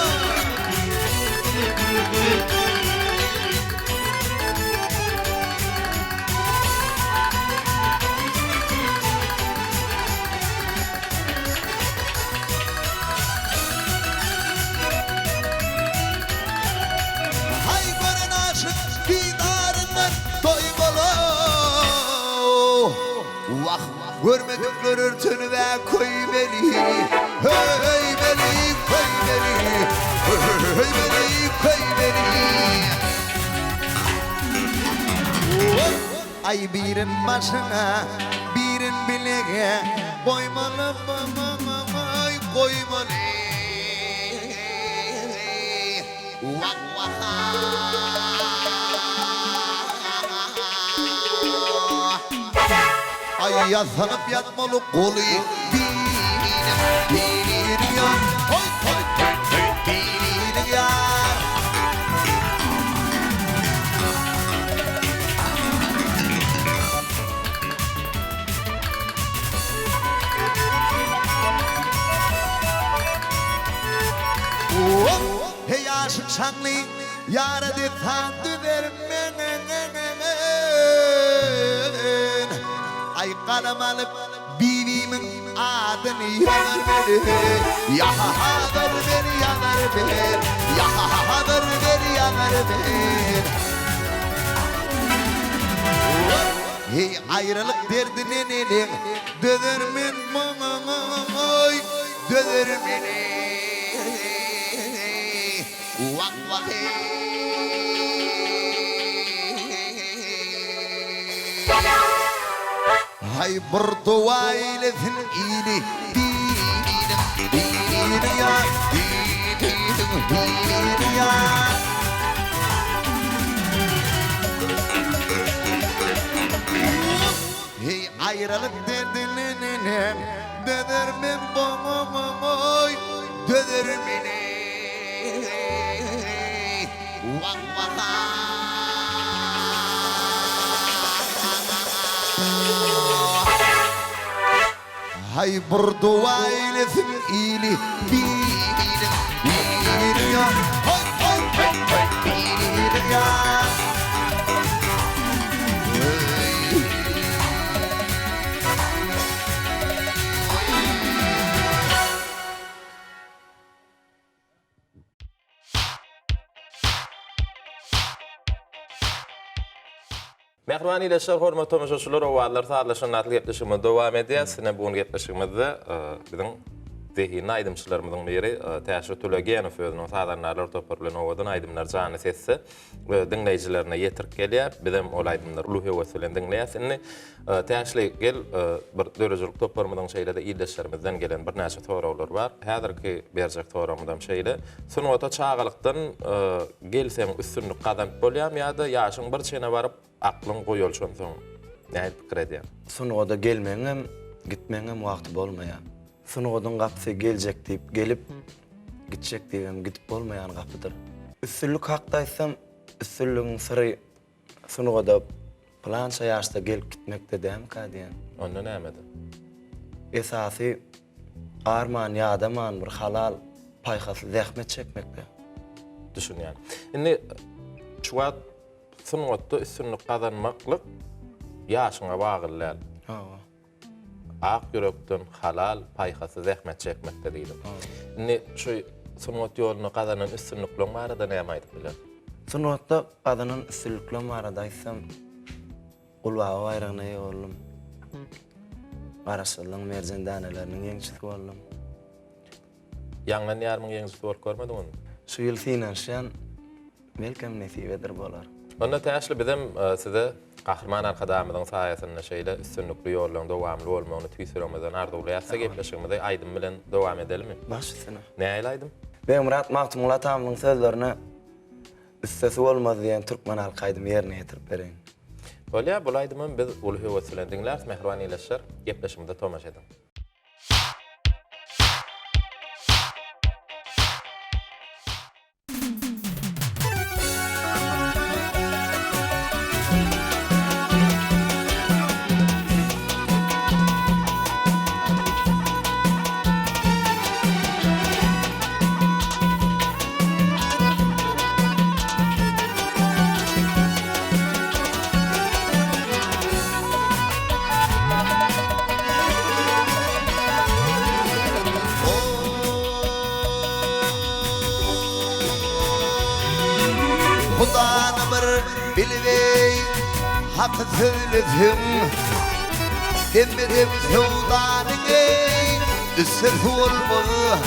Haý gören aşyk didaryndan doýmaly Wah görmedikler örtenib-ä köýmeli Höýmeli köýmeli Höýmeli köýmeli Aý birin başyňa birin bilege goýmaly goýmaly Wah wah. Ýassanyp ýatmaly goly Bibiniň, bibiniň ýar Hoý, hoý, hoý, hoý, bibiniň ýar. Heý aşyk şaňly ýara dessan düzer men Aý galam alyp bibimiň adyny ýazar men Ýazar men ýazar men Ýazar men ýazar men Heý aýralyk derdine neneň dözer men Oý dözer men Wah wah eý. Haý bir dowa eýlesin ili Bibiniň bibiniň ýar Bibiniň bibiniň ýar. Heý aýralyk derdine neneň dözer men boý dözer men eý wah wah. Haý bir dowa eýlesin ili bibiniň bibiniň ýar hoý hoý hoý hoý bibiniň ýar. Mähriban ildeşler, hormatly tomaşaçylar, Owazlar sazlaşan atly gepleşigimizi dowam edýäris. Ine, bu gün gepleşigimizde biziň zehinli aýdymçylarymyzyň biri Täşli Tulegenow özüniň sazandarlar topary bilen owadan aýdymlary janly sesde diňleýjilerine ýetirip gelýär. Bizem ol aýdymlary uly höwes bilen diňleýäris. Indi Täşli, gel, bir döredijilik toparymyzyň şeýle-de ildeşlerimizden gelen birnäçe soraglar bar. Häzirki berjek soragymyzam şeýle. Sungata çagalykdan gelseň üstünlik gazanyp bolýarmy ýa-da ýaşyň bir çene baryp, aklyň goýalşansoň nähili pikir edýäň? Sungata gelmegiňem, gitmegiňem wagty bolmaýar. Sungatyň gapysy geljek diýip gelip, gitjek diýibem gidip bolmaýan gapydyr. Üstünlik hakda aýtsam, üstünligiň syry sungata pylança ýaşda gelip gitmekde dälmikä diýen. Onda nämede? Esasy arman, ýadaman bir halal, paýhasly zähmet çekmekde. Düşünýän. Indi şu wagt sungatda üstünlik gazanmaklyk ýaşyňa bagly däl. Hawa. Ak ýürekden halal, paýhasly zähmet çekmekde diýdim. Indi şu sungat ýolunda gazanan üstünlikleň barada näme aýdyp bilersiň? Sungatda gazanan üstünliklerim barada aýtsam, Gulbaba baýragyna eýe boldum. Garaşsyzlygyň merjen däneleriniň ýeňijisi boldum. Ýaňlan ýarymyň ýeňijisi bolup görmediňizmi? Şu ýyl synanyşýan. Belkem nesibedir bolar. Onda Täşli bizem size Gahryman Arkadagymyzyň saýasynda şeýle üstünlikli ýollaryň dowamly bolmagyny tüýs ýüregimizden arzuwlaýarys. Gepleşigimizi aýdym bilen dowam edelimi? Baş üstüne. Nähili aýdym? Begmyrat Magtymguly atamyzyň sözlerine Üstesi bolmaz diýen türkmen halky aýdymy ýerine ýetirip bereýin. Bolýar, bul aýdymam biz uly höwes bilen diňläris, mähriban ildeşler. Gepleşigimize tomaşa ediň. Hudany bir bilgeý, haky sözleseň, Hemmedem söwdanyň eý, üstesi bolmaz.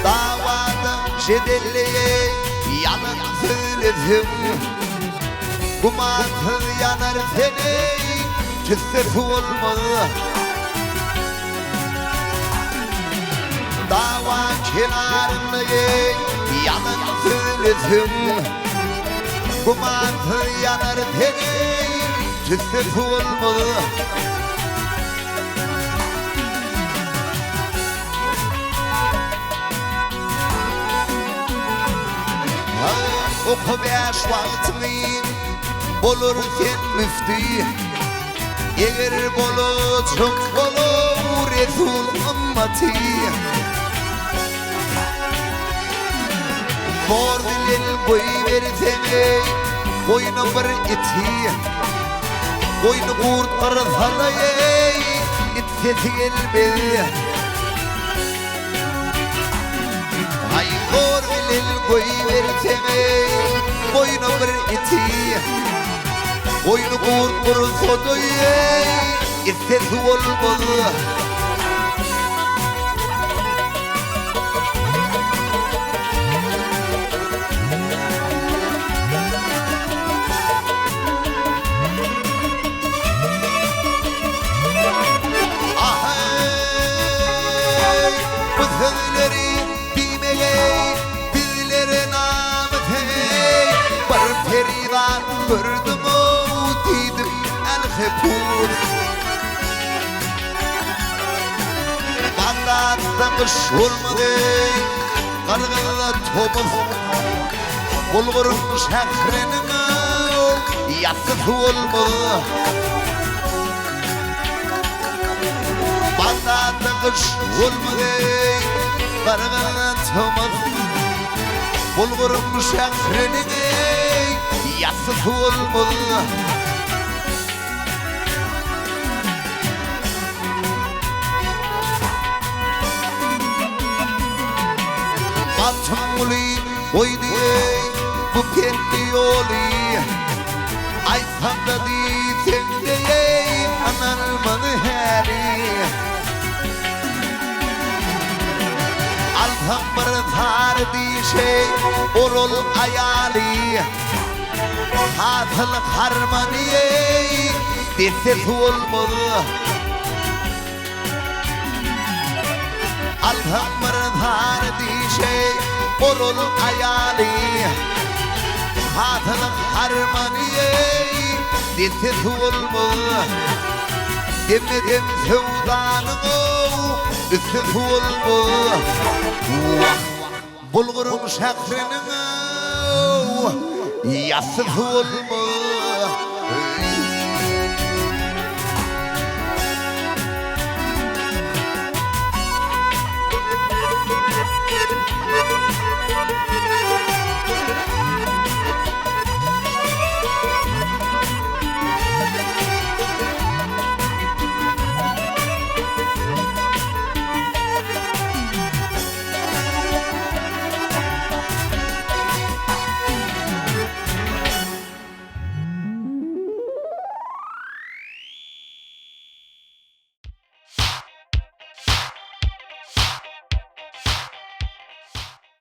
Dawada jedelde eý, ýalan sözleseň, Gümansyz ýanar sen eý, tüssesi bolmaz. Dawa kenarynda eý, ýalan sözleseň, Gümansyz ýanar sen eý. Tüssesi bolmaz. Oka bäş wagtyňy bolar sen müfti Eger bolajak bolar Resul ymmaty Zor bilen goýberseň eý goýna bir iti Goýny gurt gyrsa-da eý it sesi gelmez Aý zor bilen goýberseň eý goýna bir iti Goýny gurt gyrsa-da eý it sesi bolmaz. Aheý, bu sözleri diýmegeý bizlere namys eý, Bir perizat gördüm-ow diýdim älhepus. Bagdatda gyş bolmady, Gargyzda tomus. Bulguryň şähriniň ýassysy bolmaz. Bagdatda gyş bolmady, Gargyzda tomus. Bulguryň şähriniň ýassysy bolmaz. Magtymguly goýdy eý bu pendi ýoly, Aýtsaň-da diýseň-de eý ynanmaz häli. Alsaň bir sary diş eý oral aýaly. Hasyl harmany eý, dessesi bolmaz. Alsaň bir sany diş eý, oral aýaly. Hasyl harmany eý, dessesi bolmaz. Demme-dem söwdanyň-ow, üstesi bolmaz. Wah! Bulguryň şähriniň ýassysy bolmaz.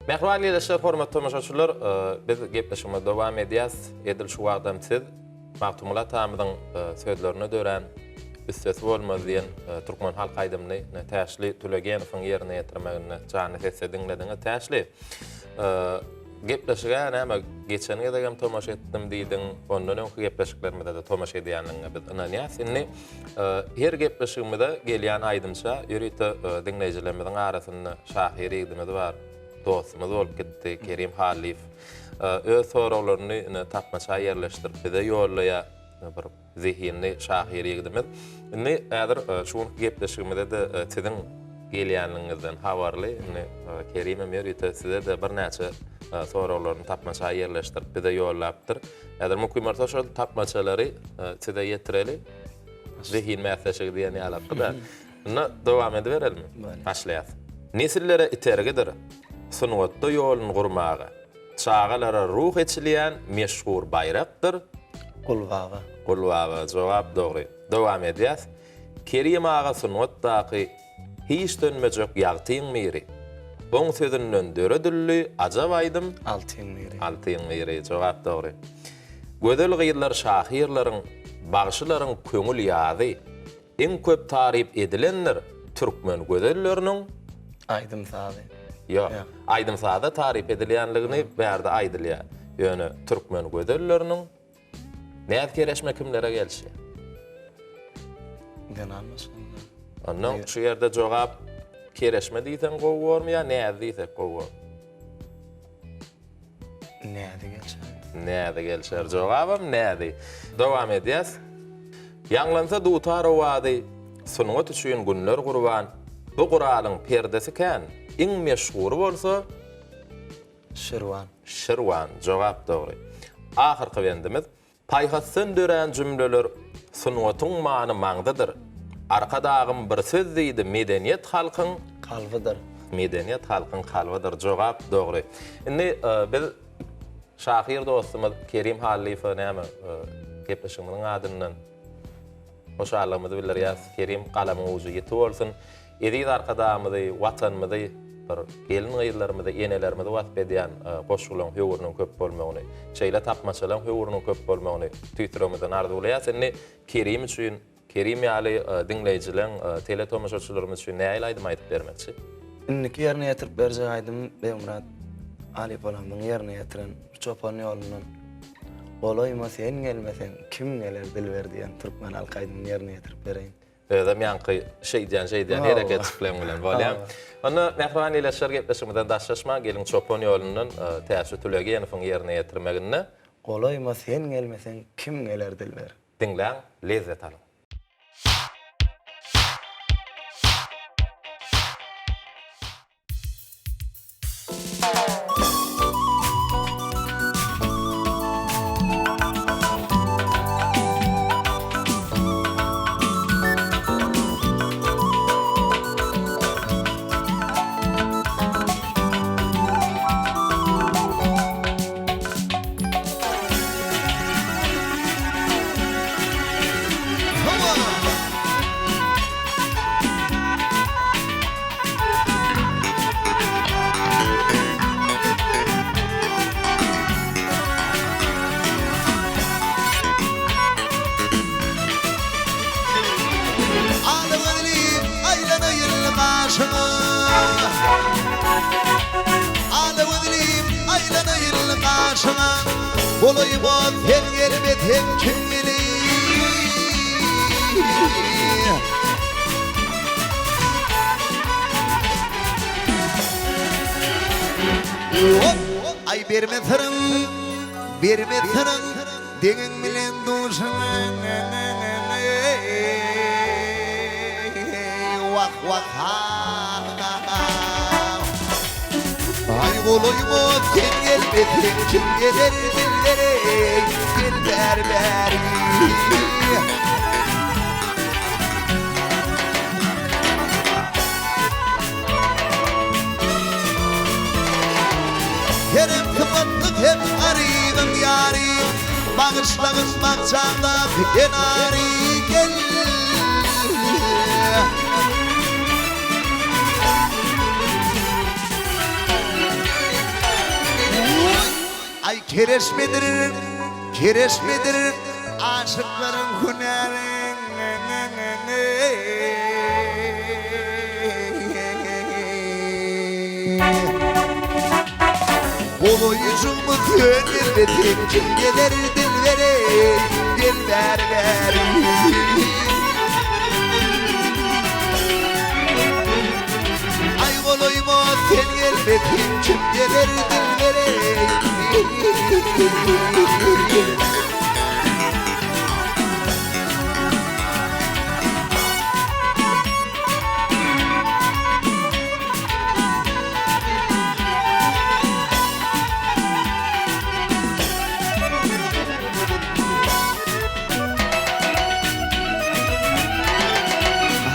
Mähriban ildeşler, hormatly tomaşaçylar, biz gepleşigimizi dowam edýäs. Edil şu wagtam siz Magtymguly atamyzyň sözlerine dörän Üssesi bolmaz diýen türkmen halk aýdymyny Täşli Tülegenowyň ýerine ýetirmeginde janly sesde diňlediňiz. Täşli, gepleşige näme geçen gezegem tomaşa etdim diýdiň, ondan öňki gepleşiklerimize-de tomaşa edýänligiňe biz ynanýas. Indi her gepleşigimize gelýän aýdymça ýörite diňleýjilerimiziň arasynda şahyr ýigdimiz bar, dostumyz bolup gitdi, Kerim Hallyýew. Öz soraglaryny ine tapmaça ýerleşdirip bize ýollaýar. Bir zehinli şahyr ýigidimiz. Indi häzir şu günki gepleşigimize-de siziň gelýänligiňizden habarly. Indi Kerimem ýörite size-de birnäçe soraglaryny tapmaça ýerleşdirip bize ýollapdyr. Häzir mümkin bolsa şol tapmaçalary size ýetireli. Zehin bäsleşigi diýen ýalakdy-da. Indi dowam ediberelimi? Başlaýas. Nesillere itergidir, sungatda ýolun gurmaga. Çagalara ruh eçilýän meşhur baýrakdyr. Gulbaba. Gulbaba, jogap dogry. Dowam edýäs. Kerim aga sungatdaky hiç sönmejek ýagtyň biri. Oň sözünden döredildi ajap aýdym. Altyň biri. Altyň biri, jogap dogry. Gözel gyzlar şahyrlaryň, bagşylaryň köňül ýazy. Iň köp taryp edilendir türkmen gözelleriniň. Aýdym-sazy. Ýok. Aýdym-saza taryp edilýänligini bärde aýdylýar. Ýöne türkmen gözelleriniň. Näz-kereşme kimlere gelişýär? Zenan maşgalalara. Ondan şu ýerde jogap kereşme diýseň gowy bormy ýa näz diýsek gowy bormy? Näzi gelşer. Näzi gelşer. Jogabam näzi. Dowam edýäs. Ýaňlansa dutar owazy, sungat üçin günler gurban. Bu guralyň perdesi kän, iň meşhury bolsa Şirwan. Şirwan. Jogap dogry. Ahyrky bendimiz. Paýhasdan dörän jümleler sungatyň many maňzydyr. Arkadagym bir söz diýdi, medeniýet halkyň. Kalbydyr. Medeniýet halkyň kalbydyr. Jogap dogry. Indi biz şahyr dostumyz Kerim Hallyýewe näme gepleşigimiziň adyndan hoşallygymyzy bildirýäs. Kerim galamyň ujy ýiti bolsun. Eziz Arkadagymyzy, Watanymyzy, bir gelin-gyzlarymyzy, enelerimizi wasp edýän goşgularyň höwrüniň köp bolmagyny, şeýle tapmaçalaryň höwrüniň köp bolmagyny tüýs ýüregimizden arzuwlaýarys. Indi Kerim üçin, Kerim ýaly diňleýjileň, teletomaşaçylarymyz üçin nähili aýdym aýdyp bermekçi? Indiki ýerine ýetirip berjek aýdymym Begmyrat halypalarymyzyň ýerine ýetiren Çopan ýolundan Golaýyma sen gelmeseň, kim geler dilber diýen türkmen halk aýdymyny ýerine ýetirip bereýin. Özem ýaňky şeýdýän şeýdýän hereketjikleň bilen bolýar. Onda mähriban ildeşler gepleşigimizden daşlaşmaň, geliň çopan ýolundan Täşli Tülegenowyň ýerine ýetirmeginde. Golaýyma sen gelmeseň kim geler dilber. Diňläň, lezzet alyň. Ala gözlim aýlanaýyn gaşyňa Ala gözlim aýlanaýyn gaşyňa Golaýyma sen gelmeseň kim geler Aý berme syryň, berme syryň, Deňiň bilen duşuň Wah wah ha ha Aý golaýyma sen gelmeseň kim geler dillere Gel bäri bäri. Kerem sypatly hem garybyň ýary, Bagyşlagyn bakjaňdaky kenary, Gel! Aý kereşmedir, kereşmedir aşyklaryň hünäri. Golaýjygmy sen gelmeseň kim geler dilbere gel bäri bäri. Aý golaýyma sen gelmeseň kim geler dilbere.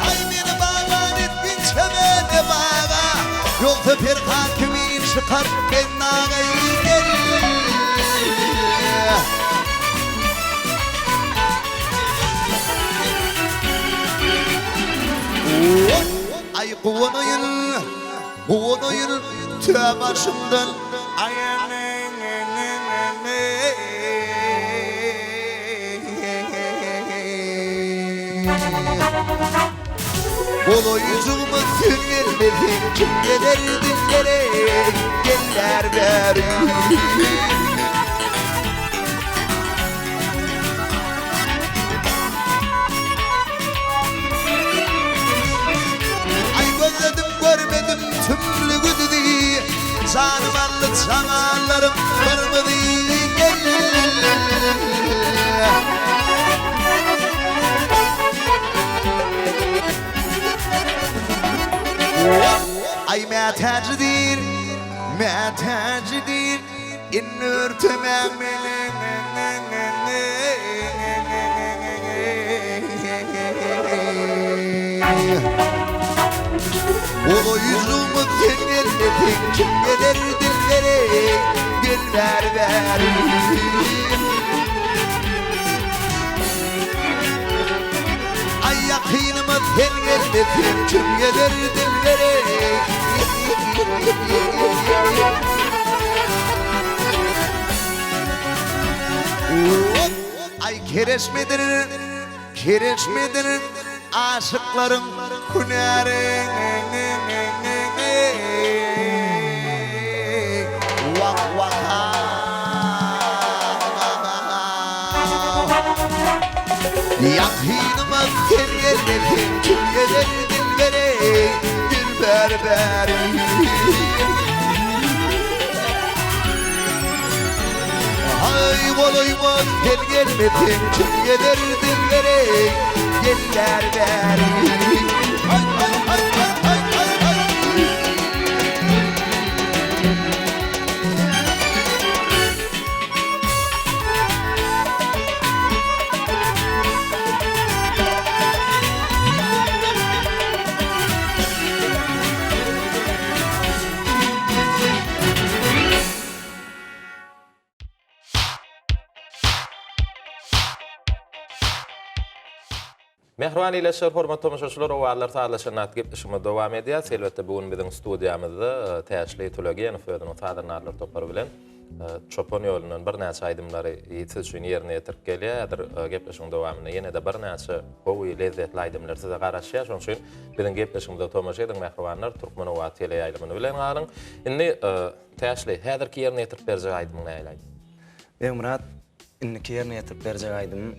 Aý meni bagban etdiň çemene baga, Ýogsa Perhat kimin çykar men daga gel. Aý guwanaýyn, guwanaýyn tä başymdan Golaýjygma sen gelmeseň kim geler dillere gel bäri bäri. Aý mätäjidir, mätäjidir, Indi örtemäň meni. Golaýjygymyz sen gelmeseň kim geler dillere, Gel bäri bäri. Aý ýakynyma sen gelmeseň kim geler dilbere. Aý kereşmedir, kereşmedir aşyklaryň hünäri. Wah wah. Ýakynyma sen gelmeseň kim geler dilbere Dilber bäri. Aý golaýyma sen gelmeseň kim geler dilbere Gel bäri bäri. Aý aý aý aý aý aý aý. Mähriban ildeşler, hormatly tomaşaçylar, Owazlar sazlaşan atly gepleşigimiz dowam edýär. Elbetde, bu gün biziň studiýamyzda Täçli Tolegenow özüniň sazandarlar topary bilen Çopan ýolundan birnäçe aýdymlary siz üçin ýerine ýetirip gelýär. Häzir gepleşigiň dowamynda ýene-de birnäçe gowy, lezzetli aýdymlar size garaşýar. Şonuň üçin biziň gepleşigimize tomaşa ediň, mähribanlar, Türkmen owazy teleýaýlymyny bilen galyň. Indi, Täçli, häzirki ýerine ýetirip berjek aýdymyň nähili aýdym? Begmyrat, Indiki ýerine ýetirip berjek aýdymym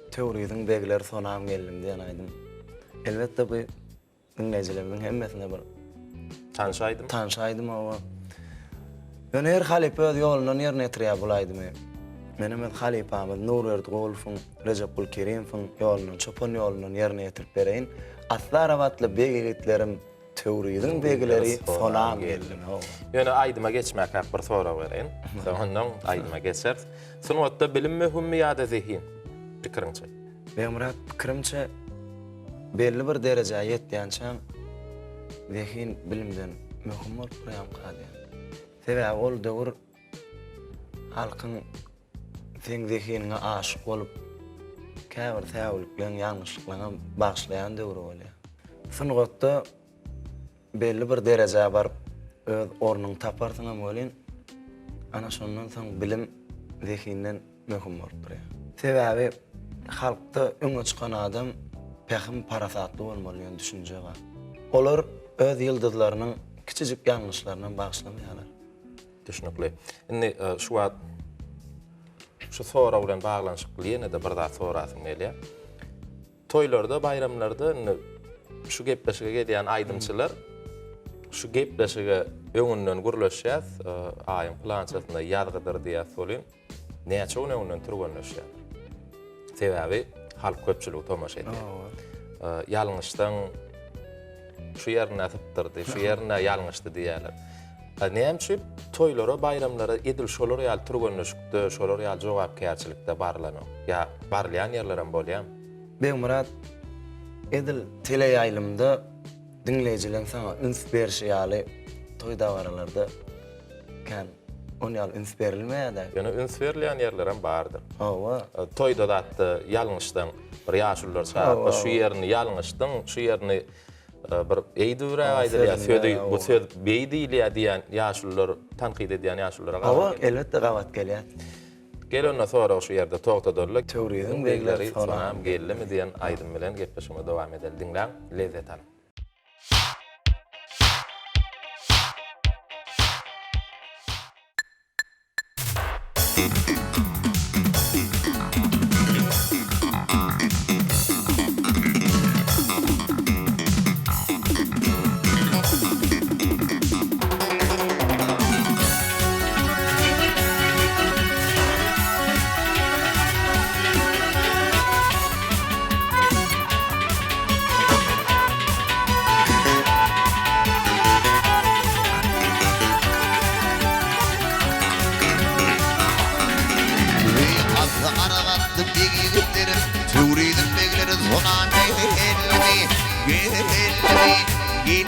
Töwriziň begleri sonam geldim diýen aýdym. Elbetde bu diňleýjilerimiziň hemmesine bir Tanyş aýdym. Tanyş aýdym hawa. Ýöne her halypa öz ýolundan ýerine ýetirýär bul aýdymy. Menem öz halypamyz Nurberdi Gulowyň, Rejepgul Kerimowyň ýolundan, çopan ýolundan ýerine ýetirip bereýin. Asly arap atly beg ýigitlerim Töwriziň begleri sonam geldim hawa. Ýöne aýdyma geçmäkäk bir sorag bereýin. Soňundan aýdyma geçeris. Sungatda bilim möhümmi ýa-da zehin? Pikiriňçe? Begmyrat, pikirimçe belli bir derejä ýetýänçäň zehin bilimden möhüm bolup durýarmyka diýýän. Sebäbi ol döwür halkyň seň zehiniňe aşyk bolup, käbir säwlikleň, ýalňyşlyklaňam bagyşlaýan döwri bolýar. Sungatda belli bir derejä baryp, öz ornuňy taparsyňam welin, ana şondan soň bilim zehinden möhüm bolup durýar. Sebäbi halkda öňe çykan adam pähim-parasatly bolmaly diýen düşünje bar. Olar öz ýyldyzlarynyň kiçijik ýalňyşlarynam bagyşlamaýarlar. Düşnükli. Indi şu wagt şu sorag bilen baglanyşykly ýene-de bir zat sorasym gelýär. Toýlarda, baýramlarda indi şu gepleşige gelýän aýdymçylar şu gepleşige öňünden gürleşýäs, aýyň pylançasynda ýazgydyr diýýäs welin, Näçe gün öňünden türgenleşýär. Sebäbi halk köpçüligi tomaşa edýär. Ýalňyşsaň şu ýerinde sypdyrdy, şu ýerinde ýalňyşdy diýýärler. Näme üçin toýlara, baýramlara edil şolar ýaly türgenleşikde, şolar ýaly jogapkärçilikde barylanok? Ýa barylýan ýerlerem bolýarmy? Begmyrat, edil teleýaýlymda diňleýjileň saňa üns berşi ýaly toý-dabaralarda kän on ýaly üns berilmeýär-dä. Ýöne üns berilýän ýerlerem bardyr. Hawa. Toýda zatda ýalňyşsaň, bir ýaşulular çagyryp, şu ýerini ýalňyşdyň, şu ýerini bir eýdibräk aýdylýar, sözi, bu söz beý diýilýär diýýän ýaşulular, tankyt edýän ýaşululara gabat Hawa, elbetde gabat gelýär. Gel onda soragy şu ýerde togtadaly. Töwriziň begleri sonam geldimi diýen aýdym bilen gepleşigimizi dowam edeli. Diňläň, lezzet alyň.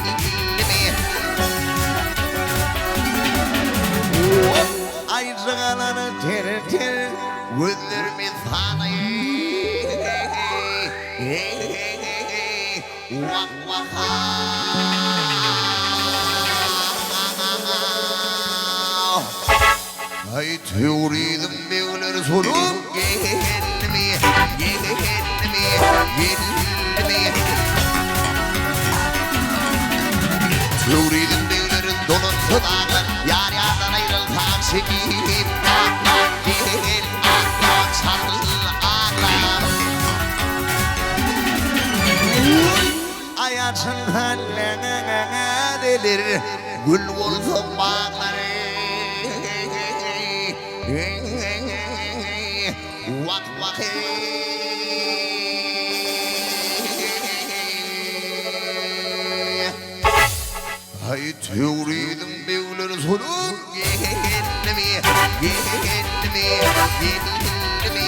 Geldimi? Aýjygalary ter-ter, gözlerimi sanaýyn. Wah-wah-ha! Aý Töwriziň begleri solup geldimi, geldimi, geldimi? Töwriziň begleri dolansa daglar, Ýar-ýardan aýrylsa çekip aglar, Gel aglar, çal aglar. Aý açylsa läleler, Gül bolsa baglary. Wah wah eý. Aý Töwriziň begleri solup geldimi, geldimi, geldimi.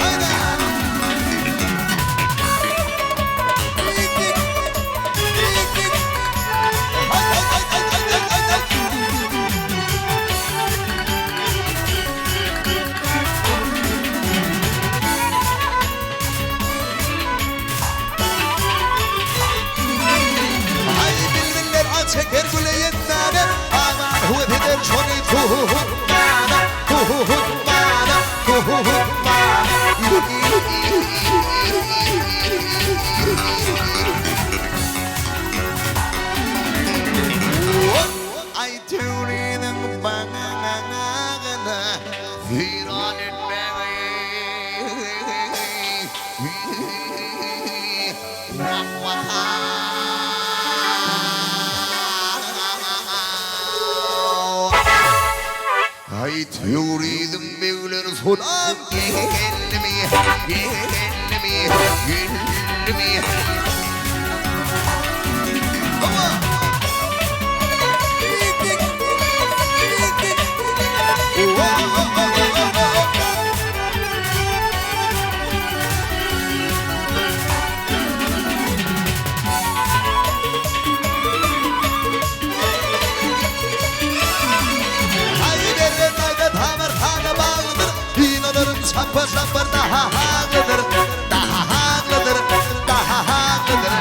Haýda! Aý bilbiller ah çeker güle ýetmäne, Aman höwes eder şony tutmana, tutmana, tutmana. Aý Töwriziň bagyna seýran etmäge. Aý Töwriziň begleri salam geldimi, geldimi, geldimi? Hawa! Haý berlen aýda tamar hana baglydyr, Synalaryň şapar-şapar daha haglydyr, daha haglydyr, daha haglydyr.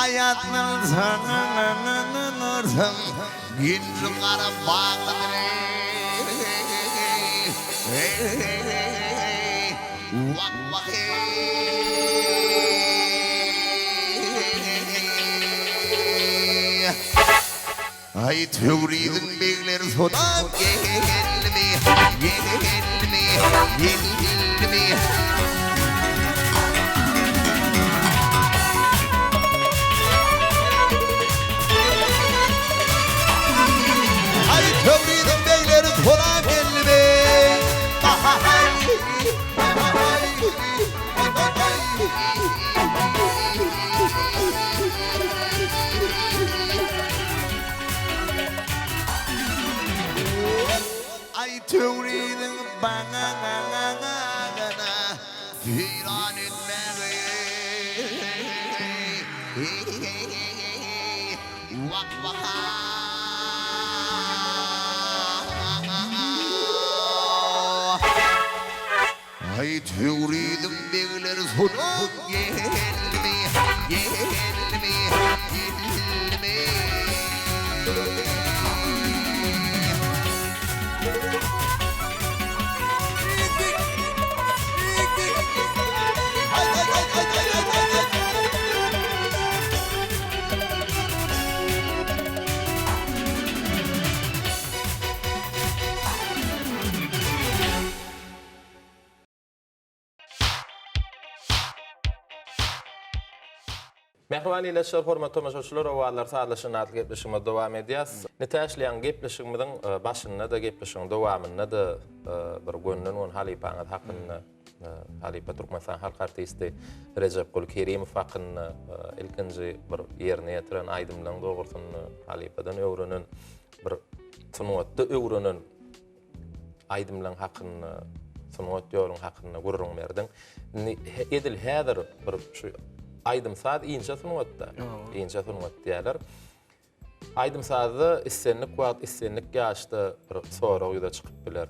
Aýatlansaň Ginjim gara baglydyr eý, Wah wah eý. Aý Töwriziň begleri salam geldimi, geldimi, geldimi? Aý Töwriziň begleri salam geldimi? Aý Töwriziň bagyna seýran etmäge Wah wah Aý Töwriziň begleri salam geldimi, geldimi, geldimi? Mähriban ildeşler, hormatly tomaşaçylar, Owazlar sazlaşyny atly gepleşigimizi dowam edýäs. Nitäşleýän gepleşigimiziň e, başynda-da, gepleşigiň dowamynda-da e, bir gönden-gön halypaňyz hakynda, e, halypa Türkmenistan halk artisti Rejepguly Kerimow hakynda ilkinji bir ýerine ýetiren aýdymlaryň dogrusynda halypadan öwrenen bir sungatda öwrenen. aýdymlaň hakynda, sungat ýoluň hakynda gürrüň berdiň. Indi edil häzir bir şu aýdym-saz inçe sungatda, inçe sungat diýýärler. Aýdym-sazda islendik wagt, islendik ýaşda bir sorag ýüze çykyp biler.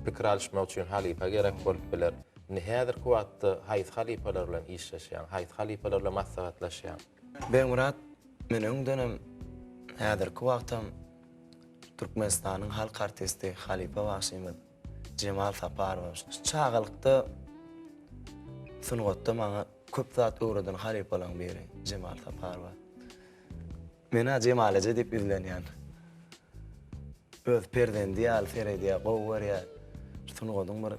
Pikir alyşmak üçin halypa gerek bolup biler. Indi häzirki wagtda haýsy halypalar bilen işleşýäň, haýsy halypalar bilen maslahatlaşýaň? Begmyrat, men öňdenem, häzirki wagtam Türkmenistanyň halk artisti, halypa bagşymyz Jemal Saparowa şu çagalykda sungatda maňa köp zat öwreden halypalaryň biri Jemal Saparowa. Men-ä Jemal eje diýip ýüzlenýän. Öz perzendi ýaly seredýär, gowy görýär. Sungatyň bir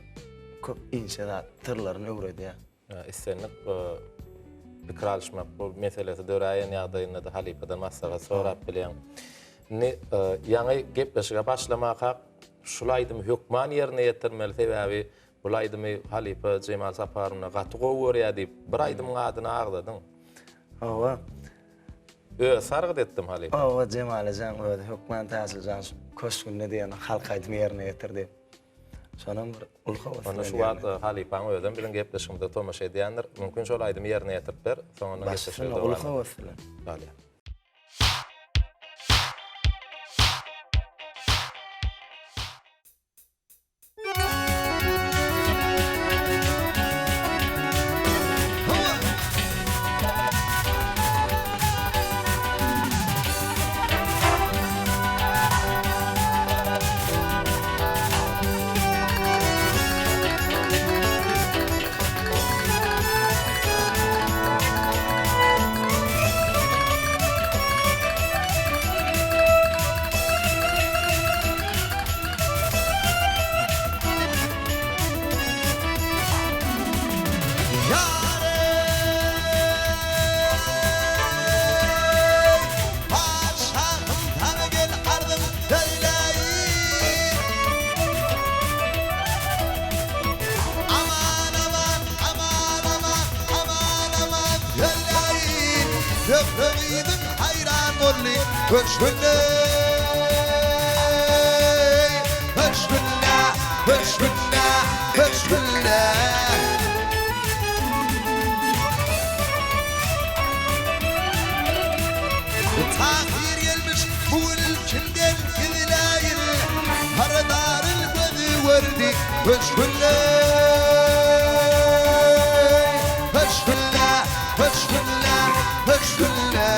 köp inçe zat, syrlaryny öwredýär. Islendik pikir alyşmak bu meselesi döräýen ýagdaýynda-da halypadan maslahat sorap bilýäň. Indi ýaňy gepleşige başlamakak şul aýdymy hökman ýerine ýetirmeli, sebäbi bul aýdymy halypa Jemal Saparowna gaty gowy görýär diýip, bir aýdymyň adyny agzadyň. Hawa. Özi sargyt etdim halypa. Hawa, Jemal ejeň özi hökman Täçiljan köşgünde diýen halk aýdymy ýerine ýetir diýip. Şonam bir uly höwes Onda şu wagt halypaň özem biziň gepleşigimize tomaşa edýändir. Mümkin şol aýdymy ýerine ýetirip ber, soňundan gepleşige dowam Uly höwes bilen. Bolýar. Patyşahym saňa gel arzym söýläýin. Aman aman aman aman aman aman söýläýin. Zöhre gyzyň haýran boldy köşgünde Köşgünde köşgünde köşgünde. Tahyr gelmiş bu gün kimden gizläýin, Hyrydaryl gözi gördi köşgünde, Köşgünde, köşgünde, köşgünde.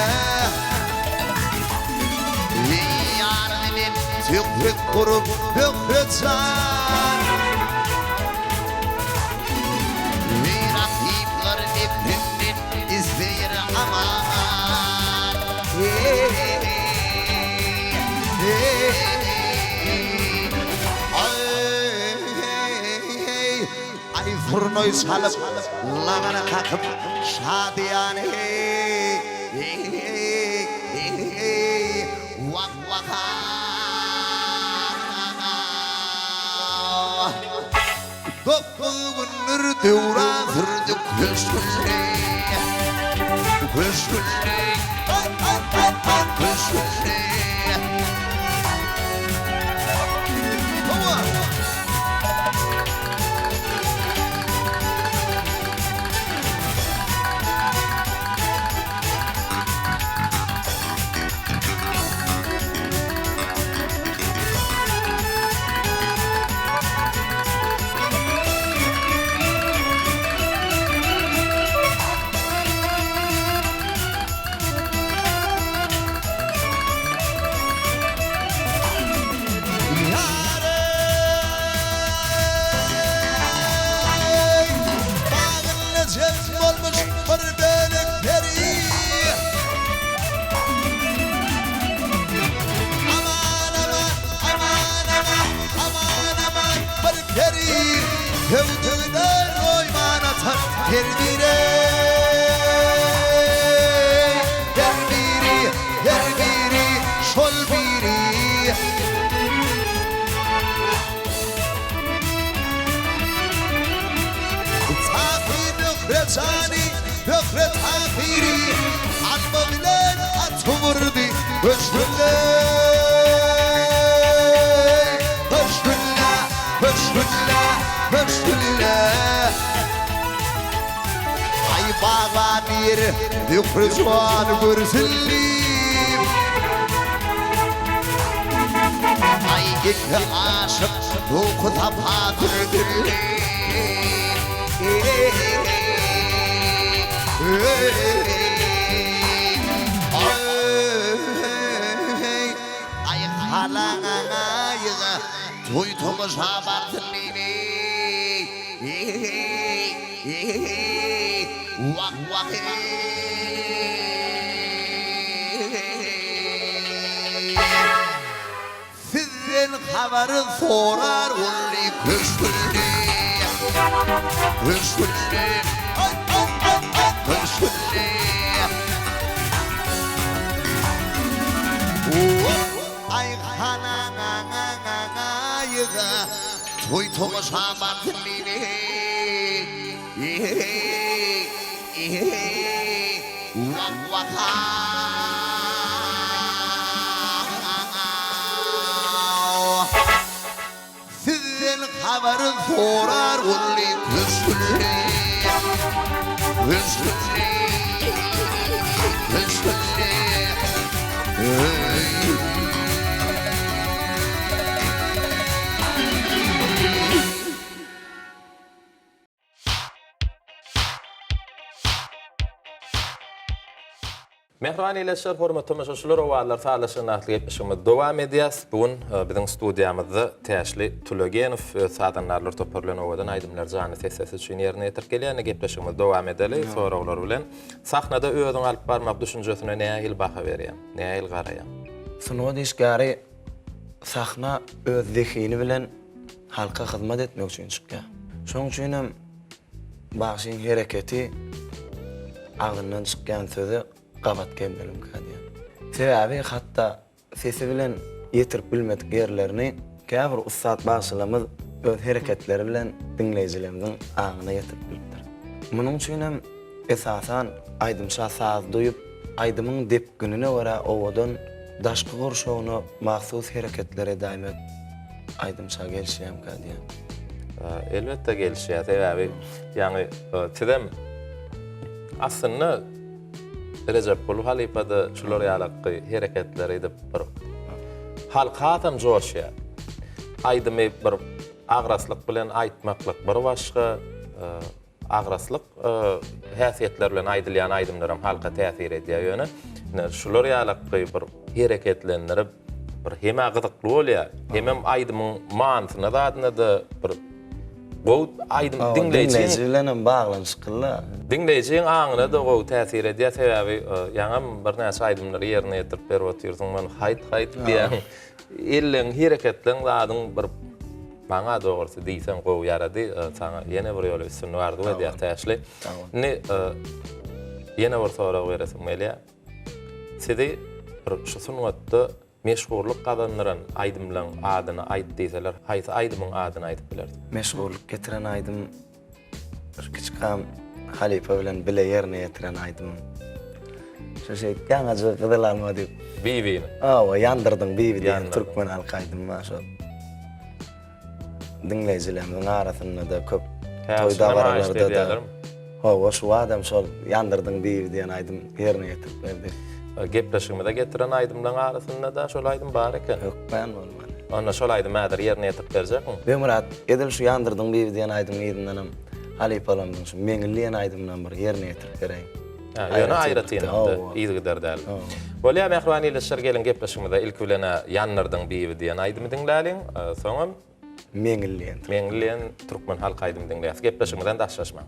Ýaryň bilen söhbet gurup Zöhre jan. Rakyplar neprimden isleýär aman. Aý surnaý çalyp, lagana kakyp, şadyýan Wah wah-a. Gündür döwran sürdük köşgünde, Köşgünde, köşgünde. Hawa! Ýareý, bagynda jem bolmuş bir bölek peri. Aman aman aman aman aman aman bir peri Söwdügine roýman atar her biri Her biri her biri şol biri Tahyr Zöhre jany, Zöhre Tahyry Alma bilen at urdy Köşgünde, köşgünde. Köşgünde, köşgünde. Aý baglan ýer Zöhre jan görsün diýip. Aý iki aşyk ruhy sapa sürdün Aý halaýyga toý tomaşa barsyn diýip. Wah wah Sizden habar sorar boldy köşgünde Köşgünde Köşgünde Aý halaňaňaňaýyga Toý tomaşa barsyn diýdi. Sizden habar sorar boldy köşgünli, köşgünli, köşgünli. Mähriban ildeşler, hormatly tomaşaçylar, Owazlar sazlaşygyny atly gepleşigimizi dowam edýäs. Bu gün e, biziň studiýamyzda Täşli Tulegenow öz sazandarlar topary bilen owadan aýdymlary janly ses sesi üçin ýerine ýetirip gelýär. Indi gepleşigimizi dowam edeli soraglar bilen. Sahnada özüňi alyp barmak düşünjesine nähili baha berýäň? Nähili garaýaň? Sungat işgäri sahna öz zehini bilen halka hyzmat etmek üçin çykýar. Şonuň üçin hem bagşyň hereketi agzyndan çykýan söze gabat gelmelimkä diýýän. Sebäbi hatda sesi bilen ýetirip bilmedik ýerlerini käbir ussat bagşylarymyz öz hereketleri bilen diňleýjilerimiziň aňyna ýetirip bilipdir. Munuň üçin hem esasan aýdymça saz duýup, aýdymyň depginine görä owadan daşky gurşawyna mahsus hereketler edäýmek aýdymça gelişýärmikä diýýän. Elbetde gelişýär. Sebäbi ýaňy sizem aslynda Rejepguly halypa-da şular ýalaky hereketleri edip bir halk hasam joşýar. Aýdymy bir agraslyk bilen aýtmaklyk bir başga, agraslyk häsiýetler bilen aýdylýan aýdymlaram halka täsir edýär. Ýöne ine şular ýalaky bir hereketlendirip bir hem-ä gyzykly bolýar, hemem aýdymyň manysyna zadyna-da bir gowy aýdym diňleýji diňleýji bilen hem baglanyşykly. Diňleýjiň aňyna-da gowy täsir edýär, sebäbi ýaňam birnäçe aýdymlary ýerine ýetirip berip otyrsyň, men haýt-haýt diýýän. Elleň, hereketleň zadyň bir maňa dogrusy diýseň gowy ýarady. Saňa ýene bir ýola üstünlik arzuw edýäs Täşli. Indi ýene bir sorag beresim gelýär. Sizi bir şu sungatda meşhurlyk gazandyran aýdymlaň adyny aýt diýseler, haýsy aýdymyň adyny aýdyp bilersiň? Meşhurlyk getiren aýdym şu kiçikam halypa bilen bile ýerine ýetiren aýdymym. Şu şeýdip ýaňajyk gyzyl alma diýip. Bibini. Hawa, ýandyrdyň bibi diýen türkmen halk aýdymy bar şol. Diňleýjilerimiziň arasynda-da köp toý dabaralarda-da. Hawa, şu adam şol Ýandyrdyň bibi diýen aýdym ýerine ýetirip berdi. Gepleşigimize getiren aýdymlaryň arasynda-da şol aýdym bar eken. Hökman bolmaly. Onda şol aýdymy häzir ýerine ýetirip berjekmiň? Begmyrat, edil şu Ýandyrdyň bibi diýen aýdymyň yzyndanam halypalarymyzyň şu Meňli diýen aýdymynam bir ýerine ýetirip bereýin. Hä, ýöne aýratynlykda, yzygider däl. Bolýar, mähriban ildeşler, geliň gepleşigimize ilki bilen-ä Ýandyrdyň bibi diýen aýdymy diňläliň, soňam Meňli diýen. Meňli diýen türkmen halk aýdymy diňleýäs. Gepleşigimizden daşlaşmaň.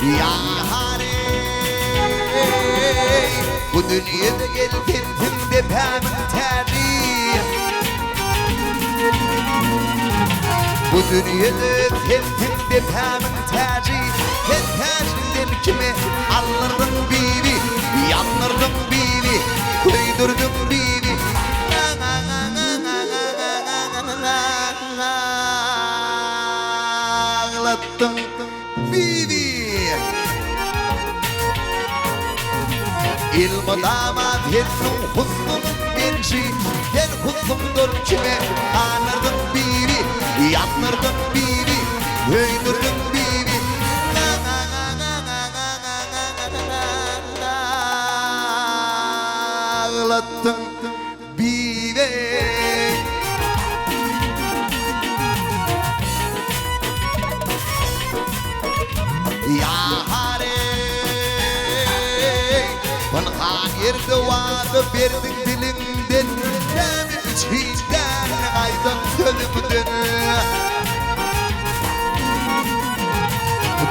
Ýar-eý, bu dünýede gel sensiň depämiň täji. Bu dünýede sensiň depämiň täji, Sen täjiňden kimi aldyrdyň bibi, Ýandyrdyň bibi, köýdürdiň bibi. Aglatdyň bibi. Elmydama seniň husnuň genji, Sen husnuňdan kime ganardyň bibi, Ýandyrdyň bibi, köýdürdiň bibi. Aglatdyň bibi. Ýa-hareý, pynhan ýerde wada berdiň diliňden, Näme üçin däl gaýdan sözüňden?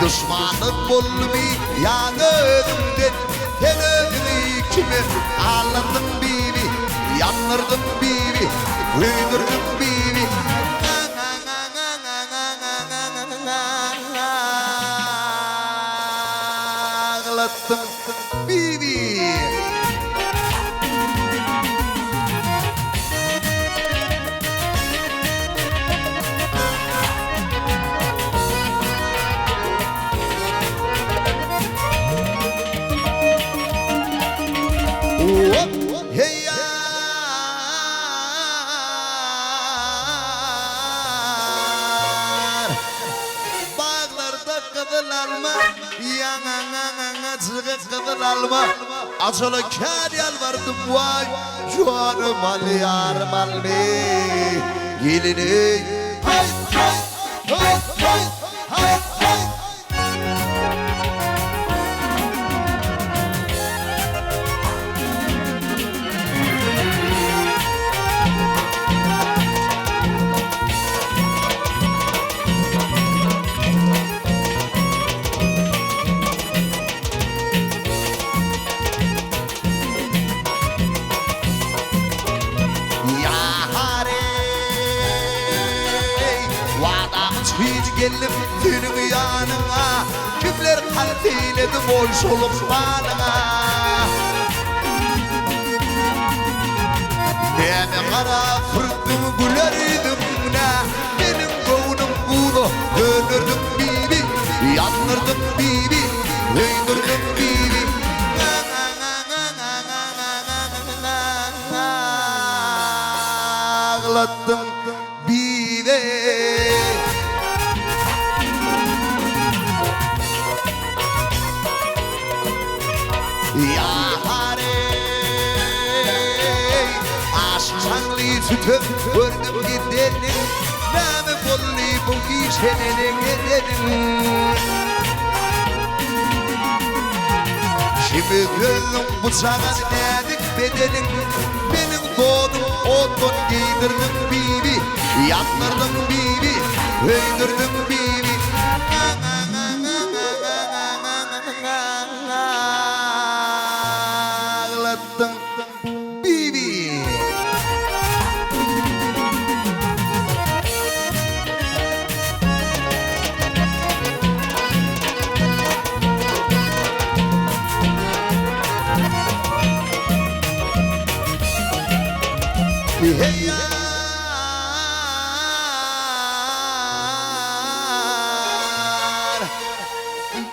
Duşmanlyk boldumy ýa-da özüňden, Sen özüňi kime aldardyň bibi, Ýandyrdyň bibi, köýdürdiň bibi. Aglatdyň bibi. Heý Ýar. Baglarda gyzyl alma, Ýaňaňaňaňajygy gyzyl alma, Ajala kän ýalbardym, waý, Janym al, ýarym al meý, Gelin-eý, haý, haý, haý, haý, haý, haý. Ýa-hareý, Wadamy çüýji geldim seniň ýanyňa, Kimler kast eýledi bolşulyk manyňa. Näme gara sürtdüň güler ýüzüňe, Meniň göwnüm buza dönderdiň bibi, Ýandyrdyň bibi, söýdürdiň bibi. Aglatdyň bibi. Ýa-hareý, aşyk şaňly sütem gördüm gidenin, Näme boldy bu iş neneň edeniň? Kimi sözdüň bu çagan näzik bedeniň, Meniň donum otdan geýdirdiň bibi, Ýandyrdyň bibi, öýdürdiň bibi. Aglatdyň bibi. Heý ýar,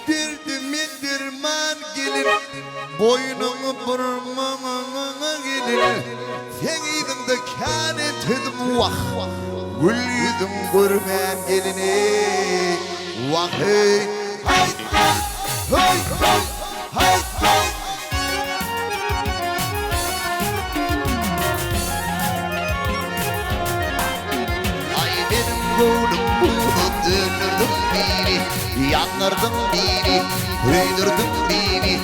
derdime derman gelin, Boýnuňy burmaňa gelin, Seň yzyňda kän entedim wah, Gül ýüzüň görmän gelin eý, wah eý, Haýt, haýt, haýt, haýt, haýt. Aý meniň göwnüm buza döndürdiň biri, Ýandyrdyň biri, köýdürdiň biri,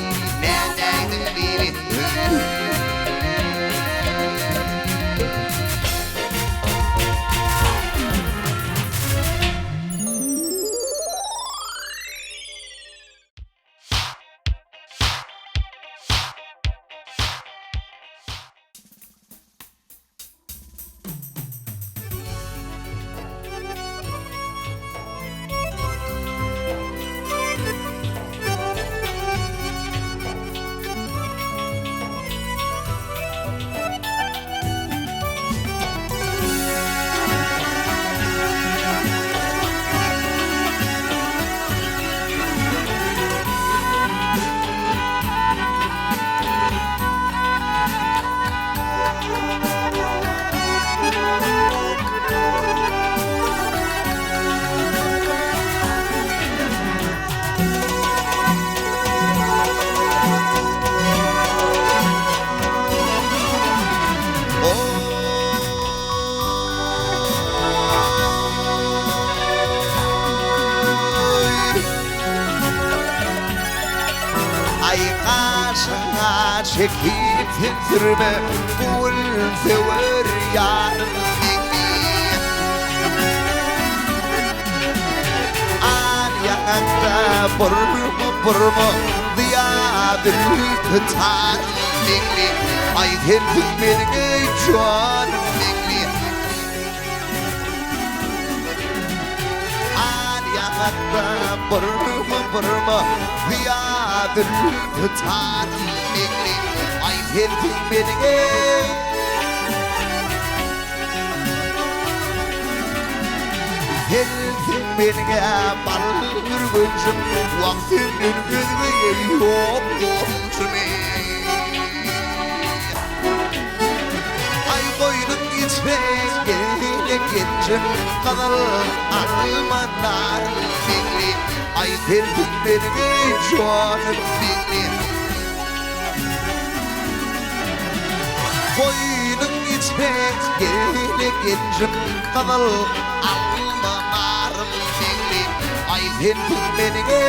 Nädäýdiň biri, öý. Gaşyňa çekip sen sürme, Bu gün söwer ýarym meňli. Al ýaňakda burma-burma, Zyýa zülpi tarym meňli. Aý sensiň meniň eý janym meňli. Al ýaňakda burma-burma, Zyýa zülpi tarym meňli. Aý sensiň meniň eý. Sensiň meniň bal ürgenjim, Wah senden özge ýok gonjum eý. Aý goýnuň içre gelen genjim, Gyzyl alma narym meňli. Aý sensiň meniň eý janym meňli. Goýnuň içre gelen genjim, Gyzyl alma narym meňli. Aý sensiň meniň eý.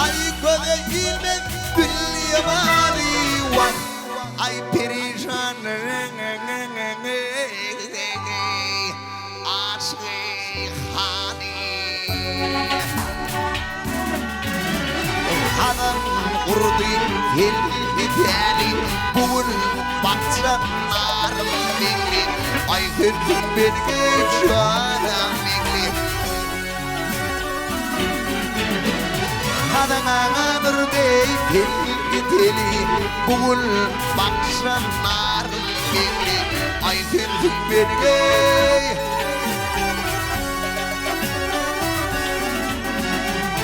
Aý göze ilmez gül ýamaly wah Aý perişan aşygy hany Hazan gurdy telli täli Bu gün bakja narym meňli Aý sensiň meniň eý janam meňli Hazan agadyr deý telli teli Bu gün bakja narym meňli Aý sensiň meniň eý.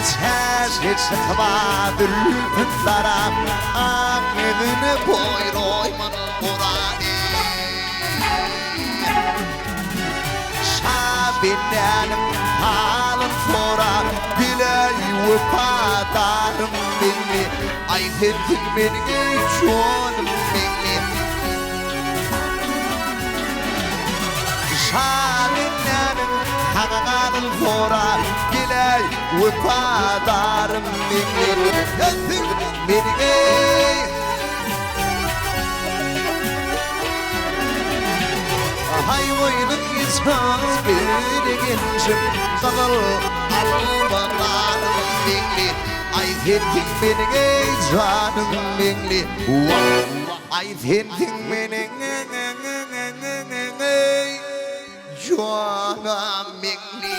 Çäşe çykyba zülpün darap, Ak ýüzüni boýroýman gurady. Şa bendäniň halyn sorap, Biläý wepadarym meňli, Aý sensiň meniň eý jonym meňli. Şa bendäniň halyn sorap, Geläý wepadarym meňli, Sensiň meniň eý. Haý goýnuň içgaz biri genjim, Gyzyl alma narym meňli, Aý sensiň meniň eý janym meňli, Wah, aý sensiň meniň eý janam meňli.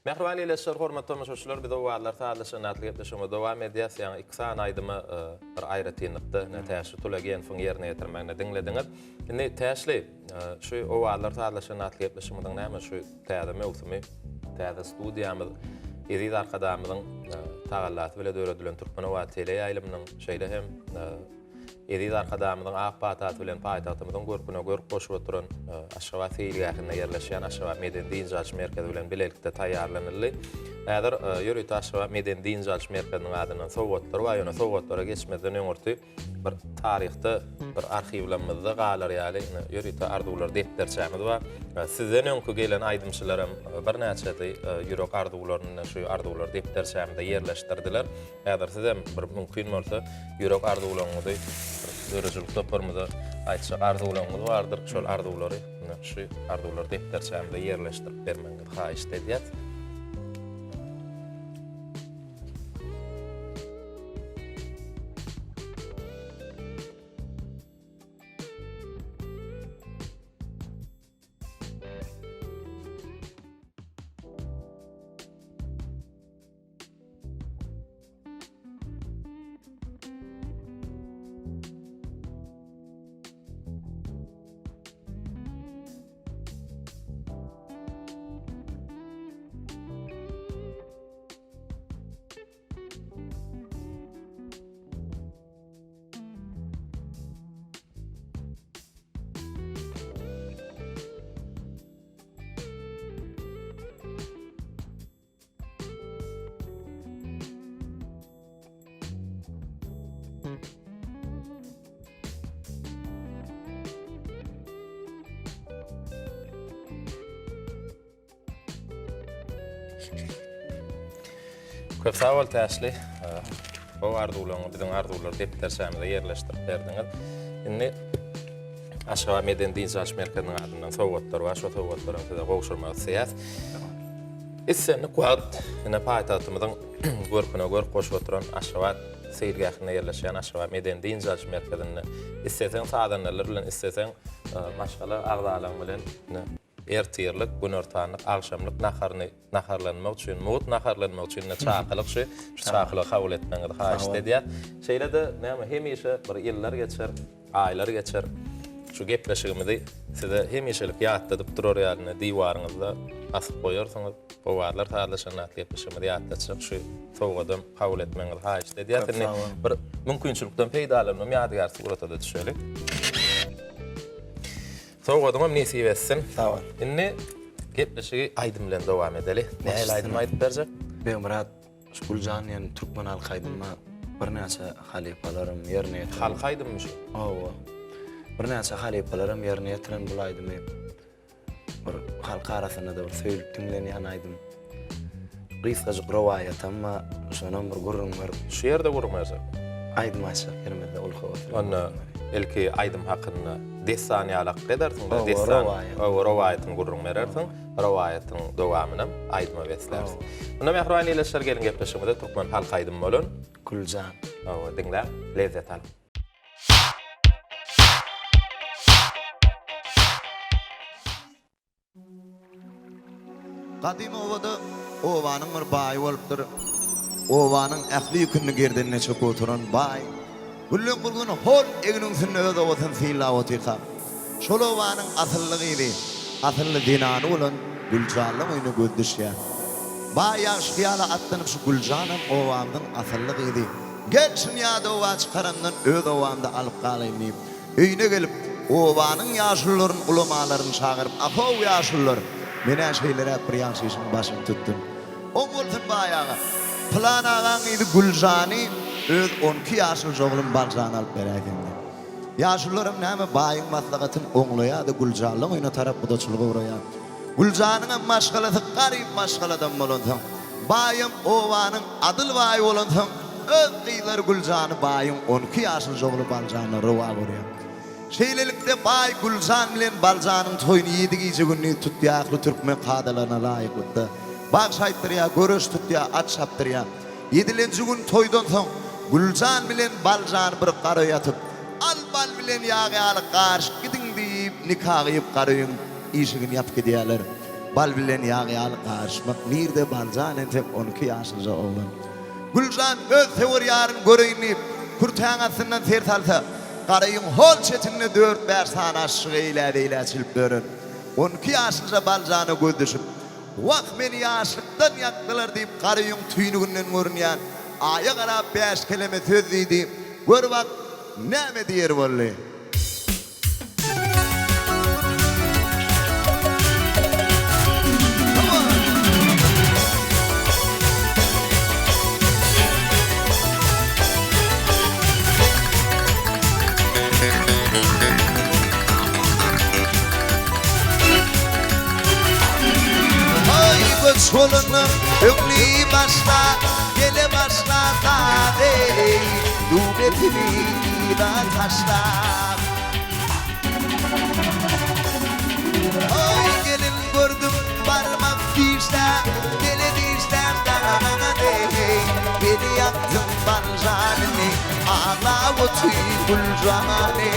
Mähriban ildeşler, hormatly tomaşaçylar, biz Owazlar sazlaşygy atly gepleşigimizi dowam edýäs. Ýaňy iki sany aýdymy e, bir aýratynlykda ine Täşli Tulegenowuň ýerine ýetirmeginde diňlediňiz. Indi Täşli, e, şu Owazlar sazlaşygy atly gepleşigimiziň näme şu täze möwsümi, täze studiýamyz Eziz Arkadagymyzyň e, tagallasy bile döredilen Türkmenobat teleýaýlymynyň, şeýle hem Eziz Arkadagymyzyň ak patasy bilen paýtagtymyzyň görküne görk goşup oturan Aşgabat seýilgähinde ýerleşýän Aşgabat medeni-dynç alyş merkezi bilen bilelikde taýýarlanyldy. Häzir ýörite Aşgabat medeni-dynç alyş merkeziniň adyndan sowgatlar bar, ýöne sowgatlara geçmezden öňürti bir taryhda, bir arhiwlamyzda galar ýaly ýörite arzuwlar depderçämiz bar. Sizden öňki gelen aýdymçylaram birnäçesi ýürek arzuwlaryny şu arzuwlar depderçämize ýerleşdirdiler. Häzir sizem bir mümkin bolsa ýürek arzuwlaryňyzy bir döredijilik toparymyza aýtjak arzuwlaryňyz bardyr. Şol arzuwlary ine şu arzuwlar depderçämize ýerleşdirip bermegiňizi haýyşt edýäs. Köp sag bol Täşli. Gowy arzuwlaryňy biziň arzuwlar depderçämize ýerleşdirip berdiňiz. Indi Aşgabat medeni dynç alyş merkeziniň adyndan sowgatlar bar. Şo sowgatlary size gowşurmak isleýäs. Islendik wagt ine paýtagtymyzyň görküne görk goşup oturan Aşgabat seýilgähinde ýerleşýän Aşgabat medeni dynç alyş merkezinde isleseň sazandalar bilen, isleseň maşgala agzalaryň bilen ine ertirlik, günortanlyk, agşamlyk naharyny naharlanmak üçin, mugt naharlanmak üçin ine çakylyk şu. Şu çakylygy kabul etmegiňizi haýyşt edýäs. Şeýle-de näme hemişe bir ýyllar geçer, Aýlar geçer. Şu gepleşigimizi size hemişelik ýatladyp durar ýaly diwaryňyzda asyp goýarsyňyz. Owazlar sazlaşanda atly gepleşigimizi ýatlatjak şu sowgadam kabul etmegiňizi haýyşt edýäs. Indi bir mümkinçilikden peýdalanybam ýadygär surata-da düşeli. Sowgadyňam nesip etsin. Sag bol. Indi gepleşigi aýdym bilen dowam edeli. Nähili aýdym aýdyp berjek? Begmyrat Şu Güljan diýen türkmen halk aýdymy birnäçe halypalaram ýerine ýetiren. Halk aýdymymy şu? Hawa. Birnäçe halypalaram ýerine ýetiren bul aýdymy. Bir halk arasynda-da bir söýlüp diňlenýän aýdym. Gysgajyk rowaýatam bar. Şonam bir gürrüň berip. Şu ýerde gürrüň berjek. Aýdym aýtjak ýerimizde uly höwes bilen. Onda ilki aýdym hakynda dessan ýalak edersiň-de, Hawa, dessan. rowaýat. Hawa, rowaýatyny gürrüň berersiň. Rowaýatyň dowamynam aýdyma besläris. Munda mähriban ildeşler geliň gepleşigimize türkmen halk aýdymy bolan Güljan. Hawa, diňläp lezzet alyň. Gadym obada obanyň bir baýy bolupdyr. Obanyň ähli ýüküni gerdenine çekip oturan baý Gülleň gurgun hol egniň üstünde öz obasyny synlap otyrka, şol obanyň asylly gyzy, asylly zenany bolan Güljanlyň öýüne gözi düşýär. Baý ýagşy hyýala atlanyp şu Güljanam obamyzyň asylly gyzy, gel şuny ýa-da oba çykaramdan öz obamda alyp galaýyn diýip, öýüne gelip, obanyň ýaşulularyny, ulamalaryny çagyryp, Ahow ýaşulular, men-ä şeýleräk bir ýagşy işiň başyny tutdum. Oň bolsun baý aga. Pylan agaň gyzy Güljany öz on iki ýaşulyja oglum Baljana alyp beräýseň diýip. Ýaşulularam näme baýyň maslahatyny oňlaýar-da Güljanlaň öýüne tarap gudaçylyga ugraýar. Güljanyňam maşgalasy garyp maşgaladan bolansoň, baýam obanyň adyl baýy bolansoň, öz gyzlary Güljany baýyň on iki ýaşulyja ogly Baljana rowa görýär. Şeýlelikde, baý Güljan bilen Baljanyň toýuny ýedi gije-gündiz tutýar, ähli türkmen kadalaryna laýyklykda, bagş aýtdyrýar, göreş tutýar, at çapdyrýar. Ýedilenji gün toýdan soň, Güljan bilen Baljany bir gara ýatyp, Al bal bilen ýag ýaly garyşyp gidiň diýip, nika gyýyp gara öýüň işigini ýapyp gidýärler. Bal bilen ýag ýaly garyşmak nirde, Baljan entek on iki ýaşlyja oglan. Güljan öz söwer ýaryny göreýin diýip, kürtäň astyndan ser salsa, Garaýyň hol çetinde dört-bäş sany aşşyk eýlä-beýlä çilip ýören on iki ýaşlyja Baljana göz düşüp, Wah, meni ýaşlykdan ýakdylar diýip, garaýyň tüýnüginden görünýän Aýa garap bäş keleme söz diýdi. Gör bak, näme diýer boldy. Aý göç bolanda öňli başla, gele başla saz eý, Döwletini yza taşlap. Aý gelin gördüm barmak dişde, Gele dişdäm daňa deý, Meni ýakdyň baljanyny, Aglap otyr Güljany.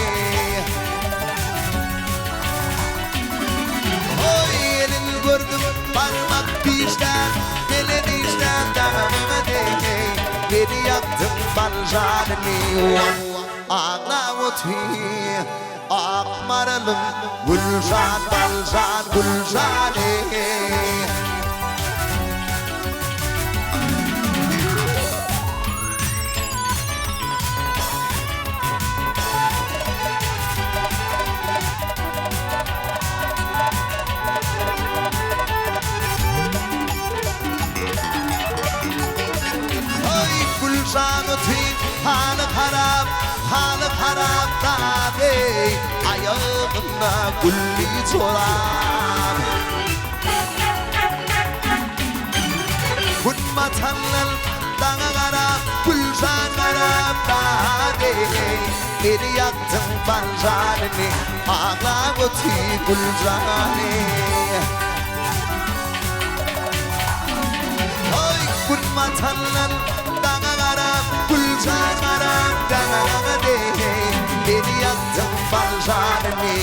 Oý elin gördüm barmak dişdäm, Gele dişdäm daňa deý, Meni ýakdyň baljanyny, Aglap otyr. Ak maralym Güljan Baljan Güljan eý. Aý Güljan otyr haly harap Haly harap zat eý, Aýagynda gülli jorap. batandan daňa garap, Güljan garap dady. Meni ýakdyň baljanyny, Aglap otyr Güljany. Oý, Gün batandan daňa garap, Güljan garap dady. Meni ýakdyň baljanyny,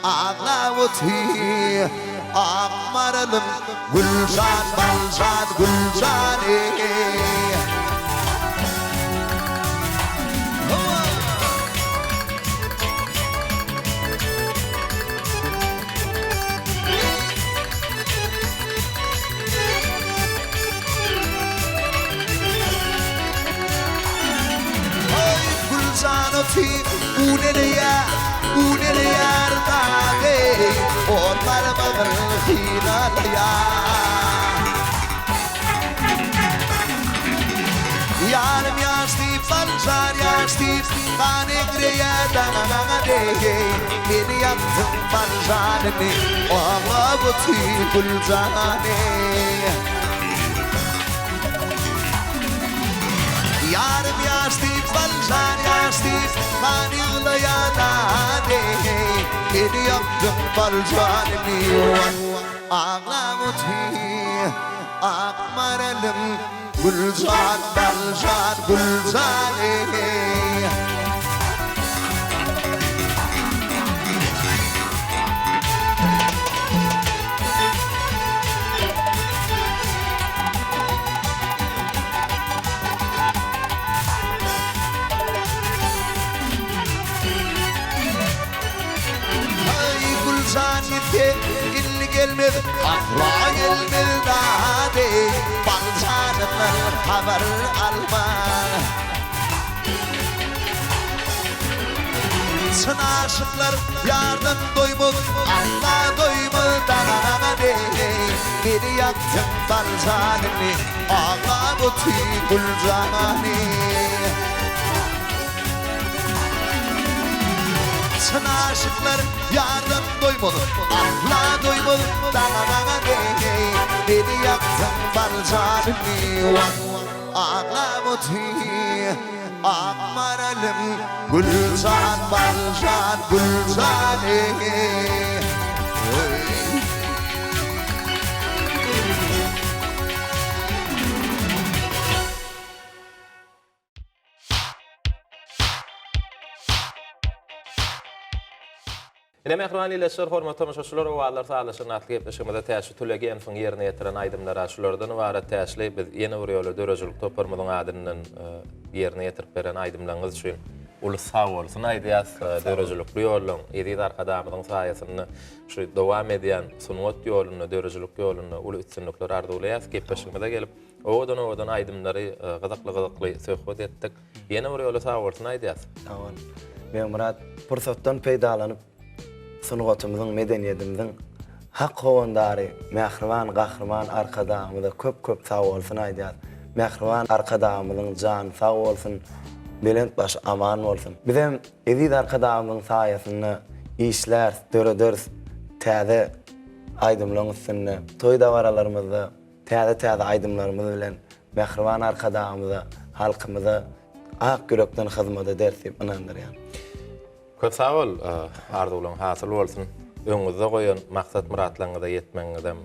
Aglap otyr ak maralym Güljan baljan Güljan eý. Hawa. Aý Güljan otyr bu neleýä bu neleýär dagy Ot barmagyn synalaýar. Ýarym ýaş diýip baljar ýaş diýip Gan egreýär daňa deý Meni ýakdyň baljanyny Aglap otyr Güljany. Ýarym ýaş diýip, baljan ýaş diýip, Gan ýyglaýan ady. Meni ýakdyň baljan diýip, Aglap otyr ak maralym, Güljan, baljan, Güljan eý. Aý Güljan gitse indi gelmez asla gelmez dady Baljanymdan habar alman. Çyn aşyklar ýardan doýmaz, asla doýmaz daganaga deý. Meni ýakdyň bal janyny, aglap otyr gül jany. Çyn aşyklar ýardan doýmaz, asla doýmaz daganaga deý. Meni ýakdyň bal janyny, aglap otyr. Ak maralym Güljan baljan Güljan eý. Ine mähriban ildeşler, hormatly tomaşaçylar, Owazlar sazlaşygyny atly gepleşigimizde Täçli Tulegensowyň ýerine ýetiren aýdymlary şulardan ybarat. Täçli, biz ýene bir ýola döredijilik toparymyzyň adyndan ýerine ýetirip beren aýdymlaryňyz üçin uly sagbolsun aýdýas. Döredijilikli ýollaň, eziz Arkadagymyzyň saýasynda şu dowam edýän sungat ýolunda, döredijilik ýolunda uly üstünlikler arzuwlaýas. Gepleşigimize gelip, owadan-owadan aýdymlary, gyzykly-gyzykly söhbet etdik. Ýene bir ýola sag bolsun aýdýas. Sag bol. Begmyrat, pursatdan peýdalanyp, sungatymyzyň, medeniýetimiziň hak howandary mähriban Gahryman Arkadagymyza köp-köp sag bolsun aýdýas. Mähriban Arkadagymyzyň jany sag bolsun, belent başy aman bolsun. Bizem eziz Arkadagymyzyň saýasynda işläris, dörederis täze aýdymlaň üstünde, toý-dabaralarymyzda Täze-täze aýdymlarymyz bilen mähriban Arkadagymyza, halkymyza ak ýürekden hyzmat ederis diýip ynandyrýan. Köp sag bol, arzuwlaň hasyl bolsun. Öňüňizde goýan maksat-myratlaryňyza ýetmegiňizem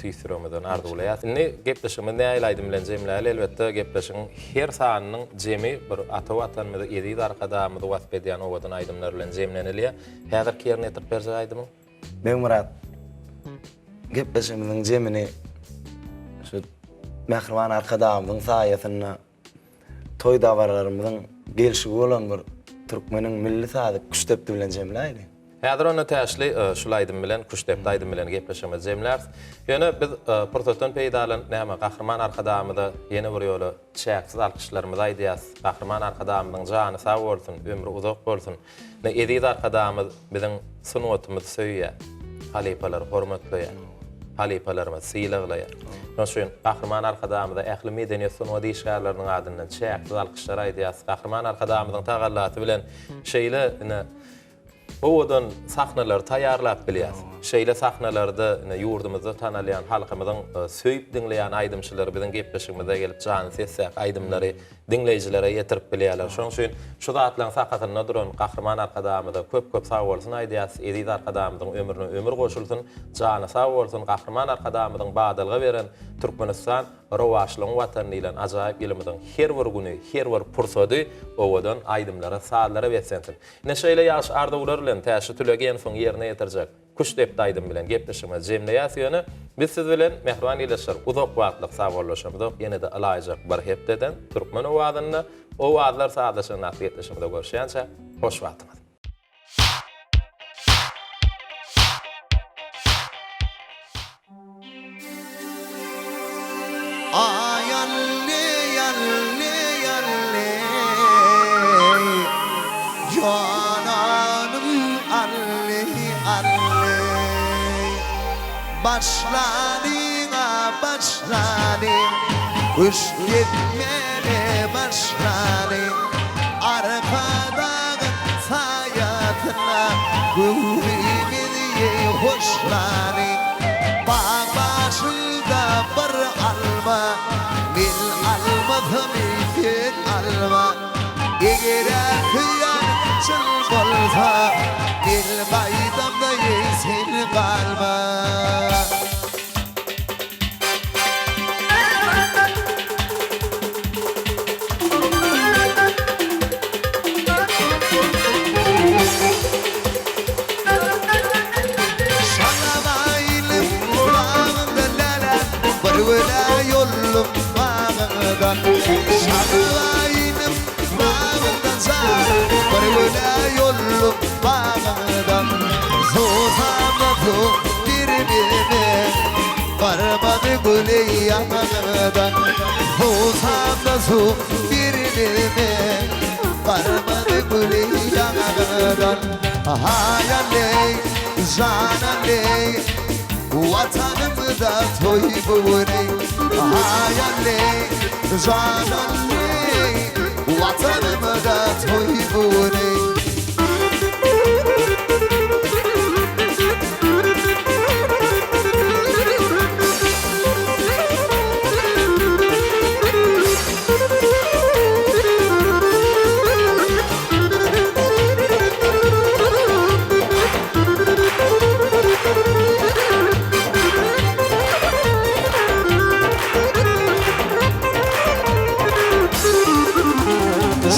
tüýs ýüregimizden arzuwlaýas. Indi gepleşigimizi nähili aýdym bilen jemläli? Elbetde, gepleşigiň her sanynyň jemi bir ata Watanymyzy, eziz Arkadagymyzy wasp edýän owadan aýdymlar bilen jemlenilýär. Häzirki ýerine ýetirip berjek aýdymyň? Begmyrat, gepleşigimiziň jemini şu mähriban Arkadagymyzyň saýasynda toý dabaralarymyzyň gelşigi bolan bir türkmeniň milli sazy küştdepdi bilen jemläýli. Häzir onda Täşli şul aýdym bilen, küştdepdi aýdym bilen gepleşigimizi jemläris. Ýöne biz pursatdan peýdalanyp näme, Gahryman Arkadagymyza ýene bir ýola çäksiz alkyşlarymyzy aýdýas. Gahryman Arkadagymyzyň jany sag bolsun, ömri uzak bolsun. Ine, eziz Arkadagymyz biziň sungatymyzy söýýär, halypalary hormatlaýar, halypalarymyzy sylaglaýar. Şonuň üçin Gahryman Arkadagymyza ähli medeniýet-sungat işgärleriniň adyndan çäksiz alkyşlar aýdýarys. Gahryman Arkadagymyzyň tagallasy bilen şeýle, ine, owadan sahnalary taýýarlap bilýäris. Şeýle sahnalarda ine ýurdumyzda tanalýan halkymyzyň söýüp diňleýän aýdymçylary biziň gepleşigimize gelip janly sesdäki aýdymlary diňleýjilere ýetirip bilýärler. Şonuň üçin şu zatlaryň sakasynda duran Gahryman Arkadagymyza köp-köp sagbolsun aýdýarys. Eziz Arkadagymyzyň ömrüne ömür goşulsyn, jany sag bolsun. Gahryman Arkadagymyzyň badalga beren Türkmenistan rowaçlygyň Watany diýlen ajaýyp ýylymyzyň her bir güni, her bir pursady owadan aýdymlara, sazlara beslensin. Ine şeýle ýagşy arzuwlar bilen Täşli Tülegenowyň ýerine ýetirjek Küştdepdi aýdymy bilen gepleşigimizi jemleýäs ýöne biz siz bilen mähriban ildeşler uzak wagtlyk sagbollaşamyzok ýene-de ylaýjak bir hepdeden Türkmen owazynda Owazlar sazlaşan atly gepleşigimizde görüşýänçä hoş wagtyňyz. Aý alle alle alle Jananym alle alle Başlalyň-a başlalyň Küşt depmäne başlalyň Arkadagyň saýasynda Göwnümizi hoşlalyň. Bag başynda bir alma, Men almasam sen alma. Eger-ä söýýänim çyn bolsa, Men gaýdamda sen galma. Şalabaýlym bagynda läle, Bir güle ýollum bagyňdan. Şalabaýlym bagynda jan, Bir güle ýollum bagyňdan. Susamda suw bermeme, Garmady güli ýaňaňdan. Susamda suw bermeme, Garmady güli ýaňaňdan. Haýal-eý, jan-aleý, Watanymda toý bu güni. Haýal-eý, jan-aleý, Watanymda toý bu güni.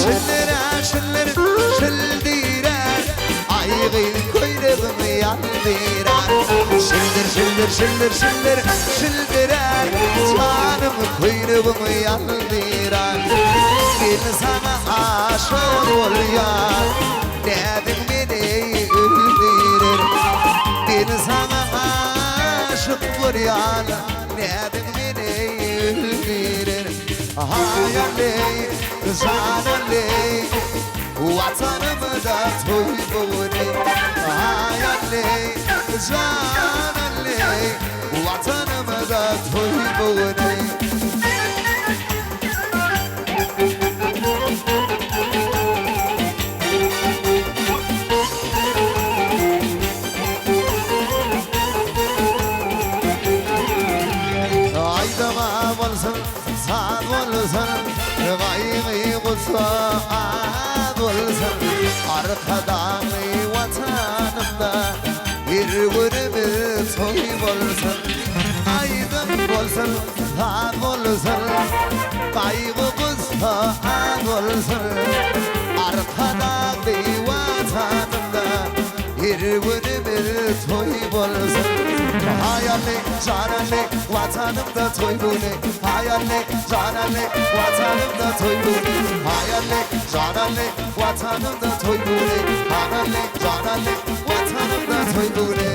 Şildirä şildir şildirä Aý gyz köýnegimi ýaldyra Şildir şildir şildir şildir şildirä Janym köýnegimi ýaldyra Men saňa aşyk bolýan Näziň meni öldürer Men saňa aşyk bolýan Näziň meni öldürer Aý aleý, jan aleý Watanymda toý bugüni Aý aleý, jan aleý Watanymda toý bugüni. Aýdyma bolsun, saz bolsun, Gaýgy-gussa az bolsun, Arkadagly Watanymda Her günümiz toý bolsun. Aýdym bolsun, saz bolsun, Gaýgy-gussa az bolsun, Arkadagly Watanymda Her günümiz toý bolsun. Haýally, janally, Watanymda toý güni. Haýally, janally, Watanymda toý güni. Haýally, janally, Watanymda toý güni. Hanally, janally, Watanymda toý güni.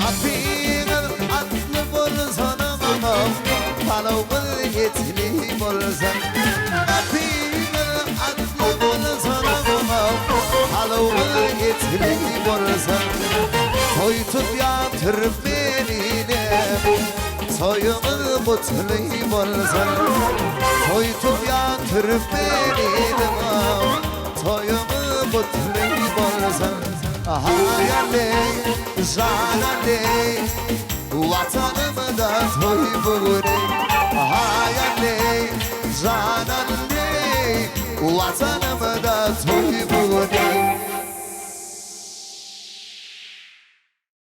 Atyňyz atly bolsun aman, Palawymyz etli bolsun. Atyňyz atly bolsun aman. türkmeninim Toýuňyz gutly bolsun Toý tutýan türkmeninim Toýuňyz gutly bolsun Haýalleý, janalleý Watanymda toý bu güni Haýalleý, janalleý Watanymda toý bu güni.